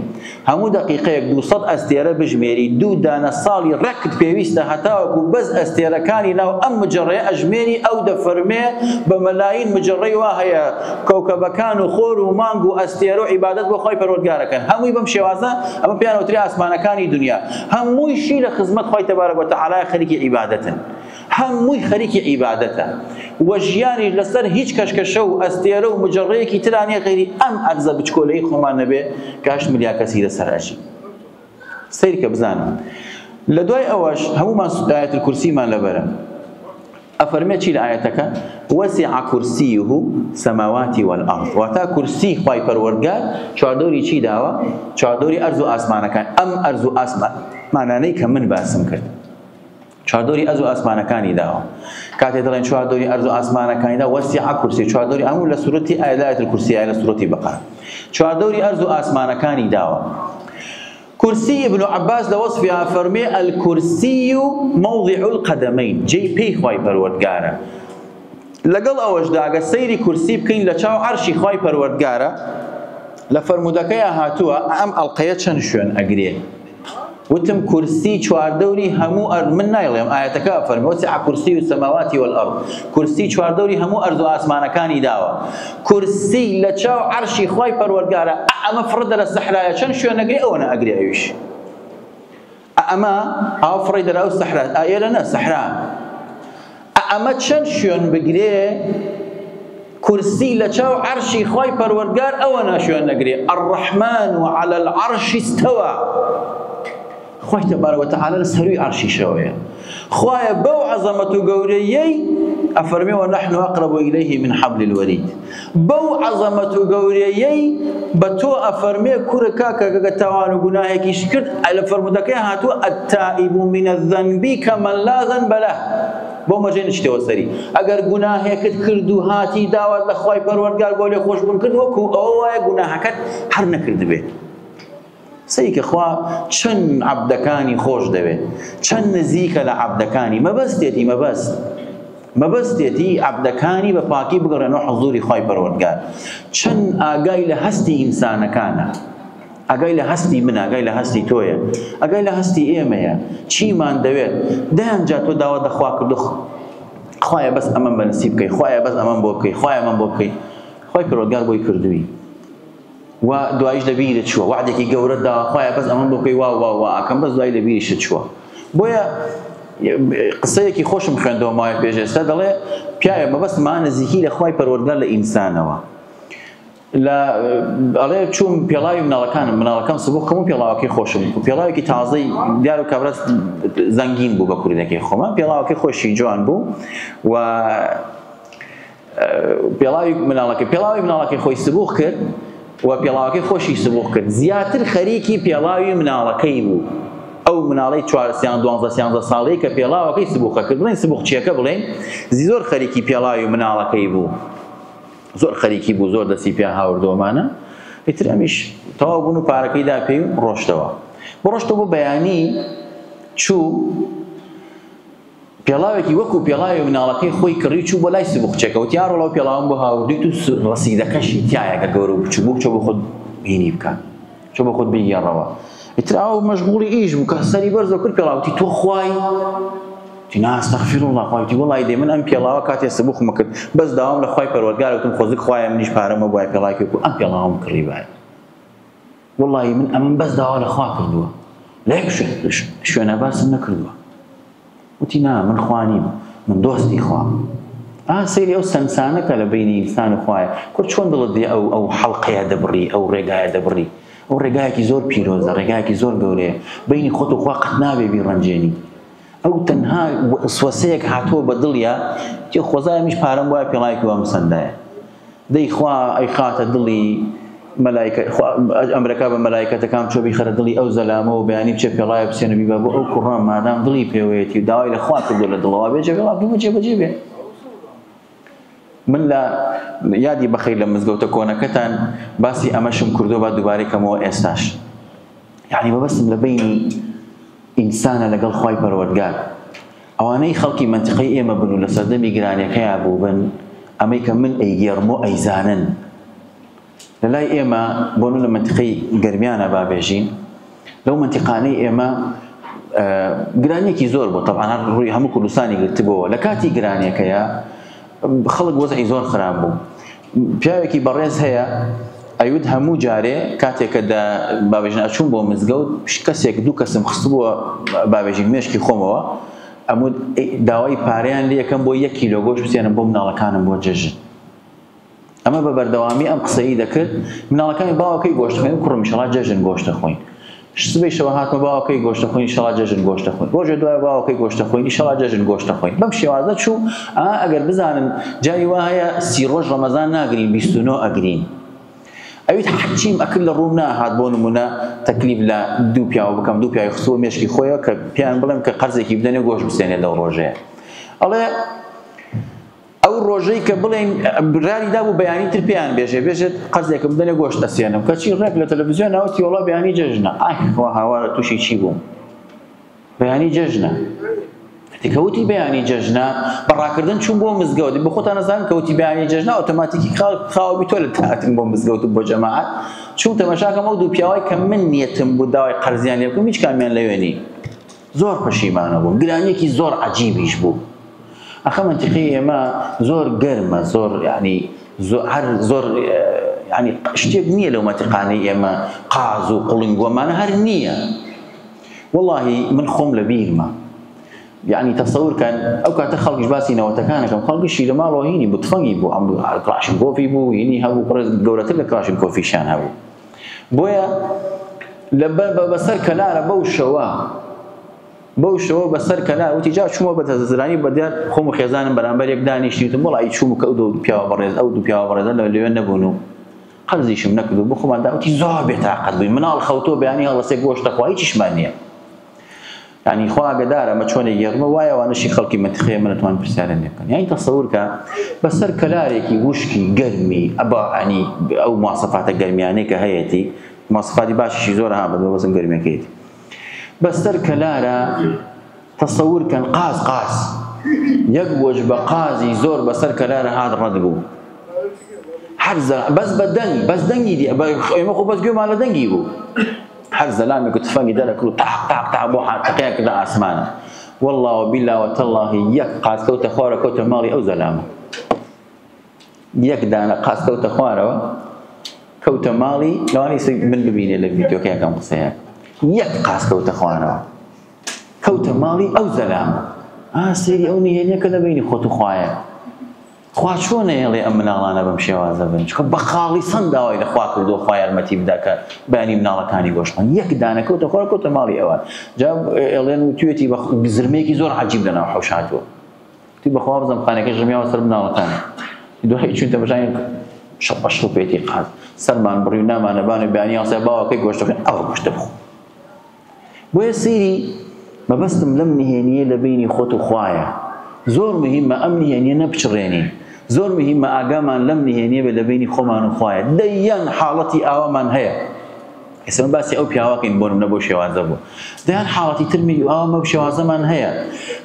Speaker 1: هەموو دەقیقەیەک 200 ئەستێرە بژمێری، دوو دانە ساڵی ڕێکت پێویستە هەتاوەکو بەس ئەستێرەکانی ناو ئەم مجەڕەیە ئەژمێری، ئەو دەفەرمێ بە مەلاین مجەڕەی وا هەیە کەوکەبەکان و خۆر و مانگ و ئەستێرە و عیبادەت بۆ خوای پەروەردگار ئەکەن، هەمووی بەم شێوازە، ئەمە پێیان ئەوترێ ئاسمانەکانی دونیا، هەموویشی لە خزمەت خوای تەبارەک وتەعالایە خەریکی عیبادەتن. هەمووی خەریکی عیبادەتە و ژیانیش لەسەر هیچ کەشکەشە و ئەستێرە و مجەڕەیەکی ترا نیە غەیری ئەم ئەرزە بچکۆلەی خۆمان نەبێ کە هەشت ملیار کەسی لەسەر ئەژی. سەیرکە بزانە لە دوای ئەوەش هەموومان ئایەت الکورسیمان لەبەرە ئەفەرمێ چی لە ئایەتەکە وسع کرسیه سماوات والارض واتا کورسی خوای پەروەردگار چواردەوری چی داوە چواردەوری ئەرز و ئاسمانەکان ئەم ئەرز و ئاسمانانەی کە من باسم کرد چواردەوری ئەرز و ئاسمانەکانی داوە. کاتێ دەڵێن چواردەوری ئەرز و ئاسمانەکانی دا، وسع کورسی، چواردەوری ئەموو لە سورەتی ئایەت آیة الکرسی ئایە لە سورەتی بەقەرە. چواردەوری ئەرز و ئاسمانەکانی داوە. کورسی ابن عباس لە وەصفیا فەرمێ الکرسی موضع القدمین، جێی پێی خوای پەروەردگارە. لەگەڵ ئەوەشدا گەر سەیری کورسی بکەین لە چاو عەرشی خوای پەروەردگارە، لە فەرموودەکەیا هاتووە ئەم ئەڵقەیە چەند شوێن ئەگرێ؟ وتم کورسی چواردەوری هەموو ئەرض، من نایڵێم ئایەتەکە ئەفەرمێ وسع کرسی السماوات والارض، کورسی چواردەوری هەموو ئەرض و ئاسمانەکانی داوە، کورسی لە چاو عەرشی خوای پەروەردگارە، ئە ئەمە فڕە دەرە سەحرایە چەند شوێن ئەگرێ ئەوەنە ئەگرێ ئەویش ئە ئەمە ئاو فڕێی دەرە ئەو سەحرا ئە ئێرە نە سەحرا ئە ئەمە چەند شوێن بگرێ کورسی لە چاو عەرشی خوای پەروەردگار ئەوەنە شوێن نەگرێ الرحمن علی العرش استوى خوای تبارک وتعالی لە سەروی عەرشیشەوەیە خوایە بەو عەزەمەت و گەورەیەی ئەفەرمێ ونحن اقرب الیه من حبل الورید بەو عەزەمەت و گەورەیەی بە تۆ ئەفەرمێ کورە کاکە گەگە تاوان و گوناهێکیش کرد لە فەرموودەکەی هاتووە التائب من الذنب کمن لا ذنب له بۆ مەجێ نچتەوە سەری ئەگەر گوناهێکت کرد و هاتی داوات لە خوای پەروەردگار بۆ لێخۆشبوون کرد وەکو ئەوە وایە گوناهەکەت هەر نەکردبێت. سەیرکە خوا چەند عەبدەکانی خۆش دەوێت چەند نزیکە لە عەبدەکانی مەبەستێتی مەبەست مەبەستێتی عەبدەکانی بە پاکی بگەڕێنەوە حزوری خوای پەروەردگار چەند ئاگای لە هەستی ئینسانەکانە ئاگای لە هەستی من ئاگای لە هەستی تۆیە ئاگای لە هەستی ئێمەیە چیمان دەوێت دەیان جار تۆ داوات لە خوا کردو خوایە بەس ئەمەم بە نسیب بکەی خوایە بەس ئەمەم بۆ بکەی خوایە ئەمەم بۆ بکەی خوای پەروەردگار بۆی کردووی و دواییش لە بیرت چووە وەعدێکی گەورەت داوە خوایە بەس ئەمەم بۆ بکەی وا وا وا ئەکەم بەس دوایی لە بیریشت چووە بۆیە قسەیەکی خۆشم خوێندەوە ماوەیە پێش ئێستا دەڵێ پیاوێ مەبەستمان نزیکی لە خوای پەروەردگار لە ئینسانەوە لە ئەڵێ چووم پێڵاوی مناڵەکانم مناڵەکەم سبوق کەم و پێڵاوەکەی خۆشم پێڵاوێکی تازەی دیار و کابرا زەنگین بوو بە کوردەکەی خۆمان پێڵاوەکەی خۆشی جوان بوو و پێڵاوی مناڵەکەی پێڵاوی مناڵەکەی خۆی سبوخ کرد و پێڵاوەکەی خۆشی سبوخ کرد زیاتر خەریکی پێڵاوی مناڵەکەی بوو ئەو مناڵەی چوار سیان دوانزە سیانزە ساڵەی کە پێڵاوەکەی سبوخە کرد بڵێن سبوخچیەکە بڵێن زۆر خەریکی پێڵاوی مناڵەکەی بوو زۆر خەریکی بوو زۆر دەستی پێ هاوردۆمانە ئیتر ئەمیش تەواو بوون و پارەکەی دا پێی و ڕۆشتەوە بڕۆشتەوە بۆ بەیانی چوو پێڵاوێکی وەکو پێڵاوی مناڵەکەی خۆی کڕی و چوو بۆ لای سبوخچەکە وتی یا ڕۆڵە ئەو پێڵاوەم بۆ هاوردوویت و ڕەسیدەکەشی تیایە کە گەورە و بچووک بوو بچۆ بۆ خۆت هینی بکە چۆ بۆ خۆت بیگێڕەوە ئیتر ئەو مەشغوڵی ئیش بوو کە سەری بەرزەوە کرد پێڵاو وتی تۆ خوای وتی نا استغفر الله خوای وتی وەڵی دێ من ئەم پێڵاوە کاتێ سبوخمە کرد بەس داوام لە خوای پەروەردگار وتم خۆزگ خوایە منیش پارەم هەبوایە پێڵاوێکی وەکو ئەم پێڵاوەم کڕیبایە وەڵی من ئەمەم بەس داوا لە خوا کردووە لە یەک شوێنە باسم نەکردووە وتی نا من خوا نیم من دۆستی خوام. ئا سەیری ئەو سەنسانە کە لە بەینی ئینسان و خوایە کورد چۆن دڵت دێ ئەو ئەو حەڵقەیە دەبڕی ئەو ڕێگایە دەبڕی. ئەو ڕێگایەکی زۆر پیرۆزە، ڕێگایەکی زۆر گەورەیە. بەینی خۆت و خوا قەت نابێ بیڕەنجێنی. ئەو تەنها وەسوەسەیەک هاتووە بە دڵیا، تێ خۆزایە منیش پارەم بوایە پێڵاوێکی وام بسەندایە. دەی خوا ئەیخاتە دڵی مەلایکە، خوا ئەمرەکا بە مەلایکەتەکان بچۆ بیخەرە دڵی ئەو زەلامەوە بەیانی بچێ پێڵاوێ بسێنە بیبا بۆ ئەو کوڕە مادام دڵی پێوەیەتی و داوای لە خوا کردووە لە دڵەوە بێ جێبەجێ جێبەجێ بێ. من لە یادی بەخیر لە مزگەوتە کۆنەکەتان باسی ئەمەشم کردووە با دووبارەی کەمەوە ئێستاش. یعنی مەبەستم لە بەینی ئینسانە لەگەڵ خوای پەروەردگار. ئەوانەی خەڵکی مەنتیقەی ئێمە بن و لە سەردەمی گرانیەکەیا بووبن ئەمەی کە من ئەیگێڕمۆ ئەیزانن. لە لای ئێمە بۆ لە مەنتیقەی گەرمیانە با بێژین لەو مەنتیقانەی ئێمە گرانیەکی زۆر بوو تەبعەن هەر ڕووی هەموو کوردستانی گرتبووەوە لە کاتی گرانیەکەیە خەڵک وەزعی زۆر خراپ بوو پیاوێکی بەڕێز هەیە ئەیوت هەموو جارێ کاتێک کە دە بابێژن ئەچووم بۆ مزگەوت کەسێک دوو کەسم خستبووە بابێژین مێشکی خۆمەوە ئەموت داوای پارەیان لێ یەکەم بۆ یەک کیلۆ گۆشت بسێنم بۆ مناڵەکانم بۆ جەژن ئەمە بە بەردەوامی ئەم قسەی دەکرد مناڵەکانی باوەکەی گۆشت خۆین کوڕم ئیشەڵا جەژن گۆشت دەخۆین سبەی شەوە هاتمە باوەکەی گۆشت دەخۆین ئیشەڵا جەژن گۆشت دەخۆین ڕۆژێ دوای باوەکەی گۆشت دەخۆین ئیشەڵا جەژن گۆشت دەخۆین بەم شێوازە چوو ئا ئەگەر بزانن جاری وا هەیە سی ڕۆژ ڕەمەزان ناگرین 29 ئەگرین ئەویت حەچیم ئەکرد لە ڕووم ناهات بۆ نمونە تەکلیف لە دوو پیاوە بکەم دوو پیاوی خستووە مێشکی خۆیەوە کە پێیان بڵێم کە قەرزێکی بدەنێ گۆشت بسێنێ لەو ڕۆژەیە ئەڵێ ئەو ڕۆژەی کە بڵێین بڕیاری دابوو بەیانی تر پێیان بێژێ بێژێت قەرزێکم بدەنێ گۆشت ئەسێنم کەچی ڕێک لە تەلەڤیزیۆن وتی وەڵا بەیانی جەژنە ئای خوا هاوارە تووشی چی بووم بەیانی جەژنە کەوتی بەیانی جەژنە بە ڕاکردن چوون بۆ مزگەوت بۆ خۆتان نەزانن کەوتی بەیانی جەژنە ئۆتۆماتیکی خاوە بی تۆ لە هاتن بۆ مزگەوت و بۆ جەماعەت چوون تەماشاکەم ئەو دوو پیاوەی کە من نیەتم بوو داوای قەرزیان لێ بکەم هیچ کامیان لەوێ نین زۆر پەشیمانە بووم گرانیەکی زۆر عەجیبیش بوو ئەخە مەنتیقەی ئێمە زۆر گەرمە زۆر یعنی زۆر هەر زۆر یعنی شتێک نییە لەو مەنتیقانەی ئێمە قاز و قوڵنگ وەمانە هەر نییە وەڵاهی من خۆم لە بیرمە یعنی تەسەور کەن ئەو کاتە خەڵکیش باسی نەوەتەکانەکەم خەڵکیشی لە ماڵەوە هینی بوو تفەنگی بوو ئەم کڵاشینکۆفی بوو هینی هەبوو بڕێز گەورەتر لە کڵاشینکۆفیشیان هەبوو بۆیە لە بەسەر کەلارە بەو شەوە بەو شەوە بەسەر کەلار وتی جا چوومە بە تەزرانی بە دیار خۆم و خێزانم بەرامبەر یەک دانیشتین وتم وەڵا ئی چووم کە ئەو دوو پیاوە بەڕێز ئەو دوو پیاوە بەڕێزە لە لەوێ نەبوون و قەرزیشم نەکرد و بۆ خۆمان دا وتی زۆر بێتاقەت بووین مناڵ خەوتووە بەیانی هەڵەسێ گۆشت دەخوا هیچیشمان نییە یانی خوا ئاگەدارە ئەمە چۆن ئەیگێڕمەوە وایە ئەوانەشی خەڵکی مەنتیقەی ئێمە نەتوانن پرسیاریان لێ بکەن یانی تەسەور کە بەسەر کەلارێکی وشکی گەرمی ئەبا ینی ئەو مواسەفاتە گەرمیانەی کە هەیەتی مواسەفاتی باشیشی زۆر ها بەس بەسم گەرمیەکەیەتی بەسەر کەلارە تەسەور کەن قاز قاز یەک وەجبە قازی زۆر بەسەر کەلارە هات ڕەت بوو هەر بەس بە دەنگ بەس دەنگی دی ئێمە خۆ بەس گوێمان لە دەنگی بوو هەر زەلامێک و تفەنگی دەرەکرد و تاق تاق تاق بۆ تەقیان کردە ئاسمانە والله وبالله وتالله یەک قاز کەوتە خوارە کەوتە ماڵی ئەو زەلامە یەک دانە قاز کەوتە خوارەوە کەوتە ماڵی لەوانی من ببینێ لە ڤیدیۆکە یەکەم قسەیە یەک قاز کەوتە خوارەوە کەوتە ماڵی ئەو زەلامە ئا سەیری ئەو نهێنیە کە لە بەینی خۆت و خوایە خوا چۆن ئەیەڵێ ئەم مناڵانە بەم شێوازە بن چونکە بە خاڵیسەن داوای لە خوا کردووە خوا یارمەتی بدا کە بەیانی مناڵەکانی گۆشت بخۆن یەک دانە کەوتە خوار کەوتە ماڵی ئەوان جا ئەڵێن وتوێتی بە زرمەیەکی زۆر عەجیب لەناو حەوش هاتووە وتی بەخوا بزم خانەکەش ڕمیاوە سەر مناڵەکانی دوای چوون تەماشای شەق بە شڵپێتی قاز سەرمان بڕی و نامانە بان و بەیانی هەڵسا باوەکەی گۆشتەکەن ئەوە گۆشتە بخۆ بۆیە سەیری مەبەستم لەم نهێنییە لە بەینی خۆت و خوایە. زۆر مهیمە ئەم نهێنییە نەپچڕێنین. زۆر مهیمە ئاگامان لەم نهێنییە بێت لە بەینی خۆمان و خوایە. دەیان حاڵەتی ئاوامان هەیە. ئێستا من باسی ئەو پیاوەکەین بۆ نمونە بەو شێوازە بوو. دەیان حاڵەتی تر ئاوا بەو شێوازەمان هەیە.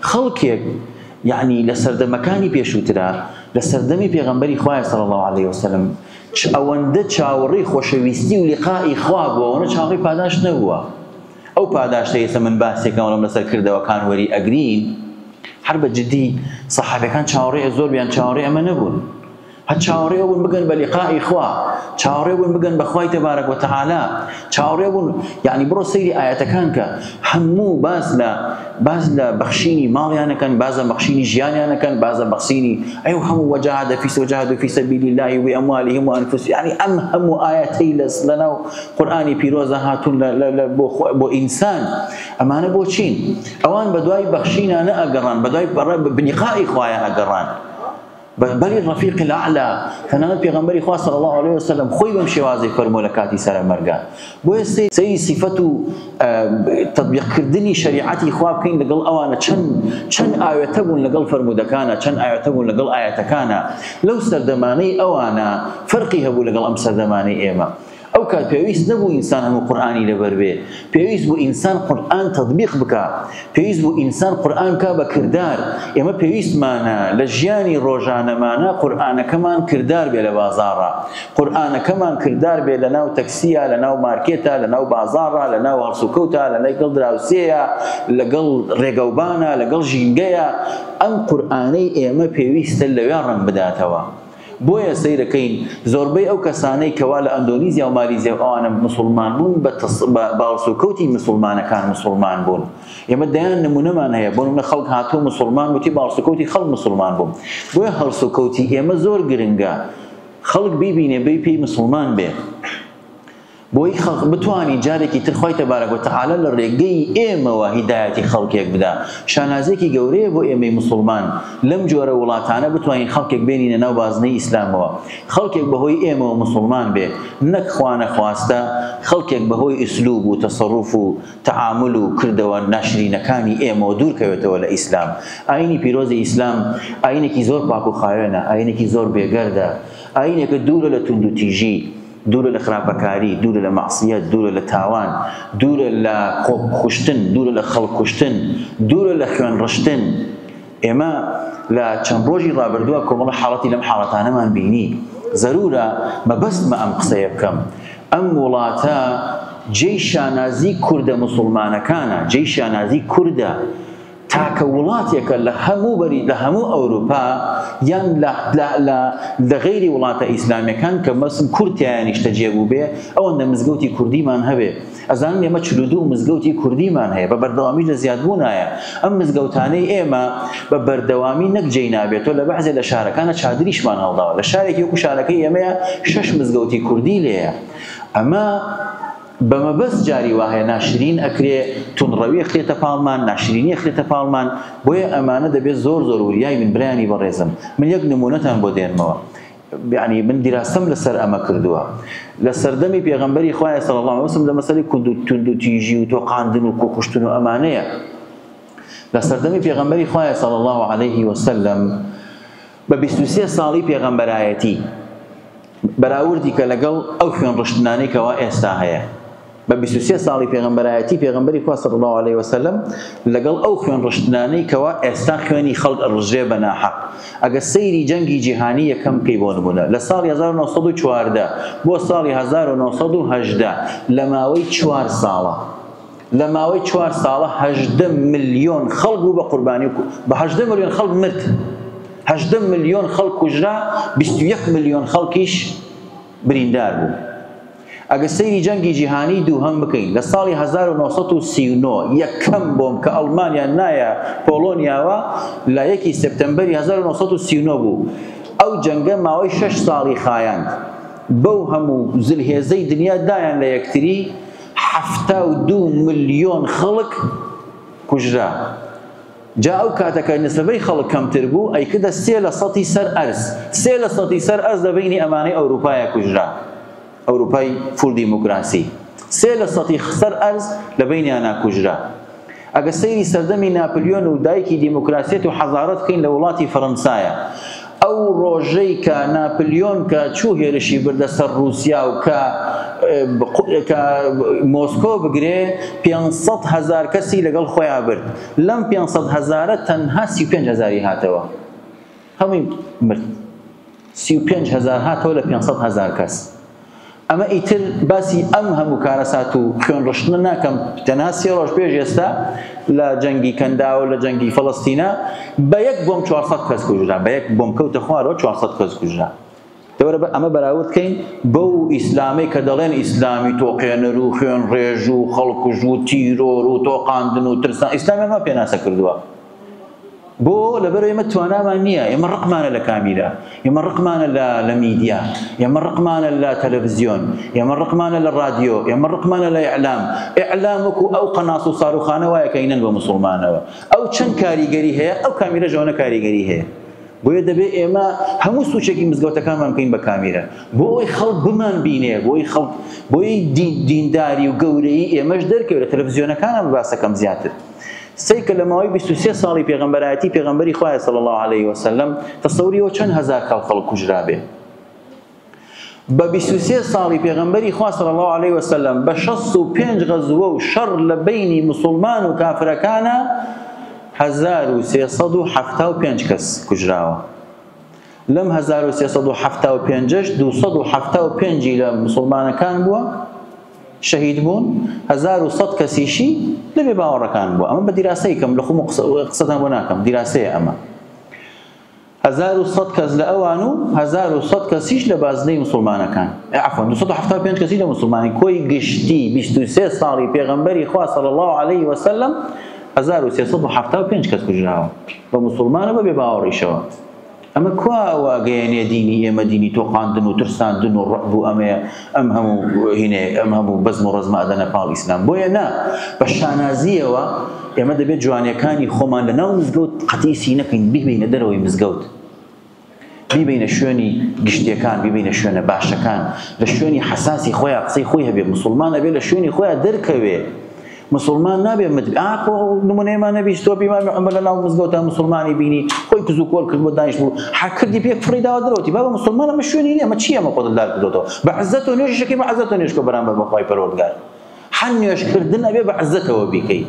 Speaker 1: خەڵکێک یەعنی لە سەردەمەکانی پێشووترا لە سەردەمی پێغەمبەری خوایە صلی اللە علیه وسلم چ ئەوەندە چاوەڕێی خۆشەویستی و لیقائی خوا بووە ئەوەنە چاوەڕێی پاداشت نەبووە ئەو پاداشتەی ئێستا من باسێکم ئەڵێم لەسەر کردەوەکان وەری ئەگرین هەر بە جدی سەحابەکان چاوەڕێ زۆر بیان چاوەڕێ ئەمە نەبوون. هەر چاوەڕێ بوون بگەن بە لیقائی خوا، چاوەڕێ بوون بگەن بە خوای تەبارەک وتەعالا، چاوەڕێ بوون یعنی بڕۆ سەیری ئایەتەکان کە هەموو باس لە باس لە بەخشینی ماڵیان ئەکەن، باس لە بەخشینی ژیانیان ئەکەن، باس لە بەخشینی ئەو هەموو وجاهد فی وجاهدوا فی سبیل الله باموالهم وانفسهم یعنی ئەم هەموو ئایەتەی لەناو قورئانی پیرۆزە هاتوون بۆ ئینسان ئەمانە بۆ چین؟ ئەوان بەدوای بەخشینا نەئەگەڕان، بەدوای بنیقائی خوایە ئەگەڕان. بەلی الرفیق الاعلی، تەنانەت پێغەمبەری خوا صلی اللە علیە وسلم خۆی بەم شێوازەی فەرمووە لە کاتی سەرەمەرگا. بۆیە سەیری سیفەت و تەتبیق کردنی شەریعەتی خوا بکەین لەگەڵ ئەوانە چەند چەند ئاوێتە بوون لەگەڵ فەرموودەکانە، چەند ئاوێتە بوون لەگەڵ ئایەتەکانە. لەو سەردەمانەی ئەوانە فەرقی هەبوو لەگەڵ ئەم سەردەمانەی ئێمە. ئەو کات پێویست نەبوو ئینسان هەموو قورئانی لەبەر بێ، پێویست بوو ئینسان قورئان تەتبیق بکا، پێویست بوو ئینسان قورئان بکا بە کردار، ئێمە پێویستمانە لە ژیانی ڕۆژانەمانا قورئانەکەمان کردار بێ لە بازاڕا، قورئانەکەمان کردار بێ لە ناو تەکسیا، لە ناو مارکێتا، لە ناو بازاڕا، لە ناو هەڵسوکەوتا، لە لەگەڵ دراوسێیا، لەگەڵ ڕێگەوبانا، لەگەڵ ژینگەیا، ئەم قورئانەی ئێمە پێویستە لەوێ ڕەنگ بداتەوە. بۆیە سەیرەکەین زۆربەی ئەو کەسانەی کەوا لە ئەندۆنیزیا و مالیزیا و ئەوانە مسوڵمان بوون بە بە هەڵسوکەوتی مسوڵمانەکان مسوڵمان بوون. ئێمە دەیان نمونەمان هەیە بۆ نمونە خەڵک هاتووە مسوڵمان وتی بە هەڵسوکەوتی خەڵک مسوڵمان بووم. بۆیە هەڵسوکەوتی ئێمە زۆر گرنگە خەڵک بیبینێ بێی پێی مسوڵمان بێ. بۆی خەڵک بتوانین جارێکی تر خوای تبارک و تعالی لە ڕێگەی ئێمەوە هیدایەتی خەڵکێک بدا شانازیەکی گەورەیە بۆ ئێمەی موسوڵمان لەم جۆرە وڵاتانە بتوانین خەڵکێک بێنینە ناو بازنەی ئیسلامەوە خەڵکێک بەهۆی ئێمەوە موسوڵمان بێ نەک خوانەخواستە خەڵکێک بەهۆی ئسلوب و تەسەروف و تەعامول و کردەوە ناشرینەکانی ئێمەوە دوور کەوێتەوە لە ئیسلام ئاینی پیرۆزی ئیسلام ئاینێکی زۆر پاک و خاوێنە ئاینێکی زۆر بێگەردە ئاینێکە دوورە لە توندوتیژی دوورە لە خراپەکاری، دوورە لە مەعسیەت، دوورە لە تاوان، دوورە لە خۆ کوشتن، دوورە لە خەڵک کوشتن، دوورە لە خوێن ڕشتن. ئێمە لە چەند ڕۆژی ڕابردووە کۆمەڵە حاڵەتی لەم حاڵەتانەمان بینی. زەرورە مەبەستمە ئەم قسەیە بکەم. ئەم وڵاتە جێی شانازی کوردە موسوڵمانەکانە، جێی شانازی کوردە. تاکە وڵاتێکە لە هەموو بەری لە هەموو ئەوروپا یان لە لە لە لە غەیری وڵاتە ئیسلامیەکان کە مەسم کورد تیایا نیشتەجێ بووبێ ئەوەندە مزگەوتی کوردیمان هەبێ ئەزانن ئێمە 42 مزگەوتی کوردیمان هەیە بە بەردەوامیش لە زیادبوونایە ئەم مزگەوتانەی ئێمە بە بەردەوامی نەک جێی نابێتەوە لە بەعزێ لە شارەکانە چادریشمان هەڵداوە لە شارێکی وەکو شارەکەی ئێمەیە شەش مزگەوتی کوردی لێیە ئەمە بە مەبەست جاری وا هەیە ناشرین ئەکرێ، توندڕەوی ئەخرێتە پاڵمان، ناشرینی ئەخرێتە پاڵمان، بۆیە ئەمانە دەبێ زۆر زۆر وریای بین برایانی بەڕێزم، من یەک نموونەتان بۆ دێنمەوە، یەعنی من دیراسەم لەسەر ئەمە کردووە، لە سەردەمی پێغەمبەری خوایە صلی اللە علیە وسلم لە مەسەلەی توندوتیژی و تۆقاندن و کوشتن و ئەمانەیە، لە سەردەمی پێغەمبەری خوایە صلی اللە علیه وسلم بە 23 ساڵی پێغەمبەرایەتی بەراوردی کە لەگەڵ ئەو خوێن ڕشتنانەی کەوا ئێستا هەیە بە 23 ساڵی پێغەمبەرایەتی پێغەمبەری خوا صلی الله علیه وسلم لەگەڵ ئەو خوێن ڕشتنانەی کەوا ئێستا خوێنی خەڵک ئەڕژێ بە ناحەق ئەگە سەیری جەنگی جیهانی یەکەم بکەی بۆ نمونە لە ساڵی 1914 بۆ ساڵی 1918 لە ماوەی چوار ساڵە لە ماوەی چوار ساڵە 18 ملیۆن خەڵک بوو بە قوربانی و بە 18 ملیۆن خەڵک مرد 18 ملیۆن خەڵک کوژرا 21 ملیۆن خەڵکیش بریندار بوو. ئەگە سەیری جەنگی جیهانی دووهەم بکەین لە ساڵی 1939 یەکەم بۆم کە ئەڵمانیا نایە پۆڵۆنیاوە لە یەکی سێپتەمبەری 1939 بوو ئەو جەنگە ماوەی شەش ساڵی خایاند بەو هەموو زلهێزەی دنیا دایان لە یەکتری 72 ملیۆن خەڵک کوژرا. جا ئەو کاتە کە نسبەی خەڵک کەمتر بوو ئەیکردە سێ لە سەتی سەر ئەرز، سێ لە سەتی سەر ئەرز لە بەینی ئەمانەی ئەوروپایە کوژرا، ئەوروپای فول دیموکراسی سێ لە سەتی سەر ئەرز لە بەینیانا کوژرا. ئەگە سەیری سەردەمی ناپلیۆن و دایکی دیموکراسیەت و حەزارەت بکەین لە وڵاتی فەرەنسایە ئەو ڕۆژەی کە ناپلیۆن کە چوو هێرشی بردە سەر ڕووسیا و کە کە مۆسکۆ بگرێ 500 هەزار کەسی لەگەڵ خۆیان برد لەم 500 هەزارە تەنها 35 هەزاری هاتەوە هەمووی مرد 35 هەزار هاتەوە لە 500 هەزار کەس ئەمە ئیتر باسی ئەم هەموو کارەسات و خوێن ڕشتنە ناکەم تەنها سێ ڕۆژ پێش ئێستا لە جەنگی کەنداو لە جەنگی فەڵەستینە بە یەک بۆم 400 کەس کوژرا بە یەک بۆم کەوتە خوارەوە 400 کەس کوژرا. دەوەرە بە ئەمە بەراورد کەین بەو ئیسلامەی کە دەڵێن ئیسلامی تۆقێنەر و خوێن ڕێژ و خەڵکوژ و تیرۆر و تۆقاندن و ترسان، ئیسلامیان وا پێناسە کردووە. بۆ؟ لەبەر ئێمە توانامان نییە، ئێمە ڕقمانە لە کامیرا، ئێمە ڕقمانە لە لە میدیا، ئێمە ڕقمانە لە تەلەڤزیۆن، ئێمە ڕقمانە لە ڕادیۆ، ئێمە ڕقمانە لە ئیعلام. ئیعلام وەکو ئەو قەناس و ساروخانە وایە کە ئینەن بە موسوڵمانەوە. ئەو چەند کاریگەری هەیە، ئەو کامیرەش ئەوەنە کاریگەری هەیە. بۆیە دەبێ ئێمە هەموو سوچێکی مزگەوتەکانمان بکەین بە کامیرا بۆ ئەوەی خەڵک بمان بینێ، بۆی خەڵک بۆی دینداری و گەورەیی ئێمەش دەرکەوێت. لە تەلەڤزیۆنەکانە باسەکەم زیاتر سەیرکە لە ماوەی 23 ساڵی پێغەمبەرایەتی پێغەمبەری خوایە صلی الله علیه وسلم تەسەوری ئەوە چەند هەزار کاڵ خەڵک کوژرابێ. بە 23 ساڵی پێغەمبەری خوا صلی الله علیه وسلم بە 65 غەزوە و شەڕ لە بەینی موسڵمان و کافرەکانە 1375 کەس کوژراوە. لەم 1375ش 275 لە موسڵمانەکان بووە شەهید بوون، 1100 کەسیشی لە بێ باوەڕەکان بووە. ئەمە بە دیراسەی کەم لە خۆم قسەتان بۆ ناکەم، دیراسەیە ئەمە. 1100 کەس لە ئەوان و 1100 کەسیش لە بازنەی موسڵمانەکان، عەفوەن 275 کەسی لە موسڵمانی، کۆی گشتی 23 ساڵی پێغەمبەری خوا صلی الله علیه وسلم 1375 کەس کوژراوە بە موسڵمان و بە بێ باوەڕیشەوە. ئەمە کوا ئەوە ئەگەیەنێ دینی ئێمە دینی تۆقاندن و ترساندن و ڕعب و ئەمەیە، ئەم هەموو هینێ ئەم هەموو بەزم و ڕەزمە ئەدەنە پاڵ ئیسلام. بۆیە نا بە شانازیەوە ئێمە دەبێت جوانیەکانی خۆمان لە ناو مزگەوت قەتیسی نەکەین، بیبەینە دەرەوەی مزگەوت، بیبەینە شوێنی گشتیەکان، بیبەینە شوێنە باشەکان، لە شوێنی حەساسی خۆیان قسەی خۆی هەبێ. موسڵمان ئەبێ لە شوێنی خۆیان دەرکەوێ. مسلمان نابێ مت ئاخۆ نمونەیەمان نەبیستووە ئیمامی عومەر لە ناو مزگەوتا مسلمانی بینی خۆی کز و کۆڵ کرد بۆ دانیشت بوو حەکردی پێ فڕی داوە دەرەوەتی بابا مسلمان ئەمە شوێنی نییە، ئەمە چییە ئەمە خۆتت لار کردۆتەوە بە عزەتەوە نوێژیشەکەی بە عزەتەوە نوێژکە بەرامبەر بە خوای پەروەردگار. هەر نوێژکردن ئەبێ بە عزەتەوە بیکەی،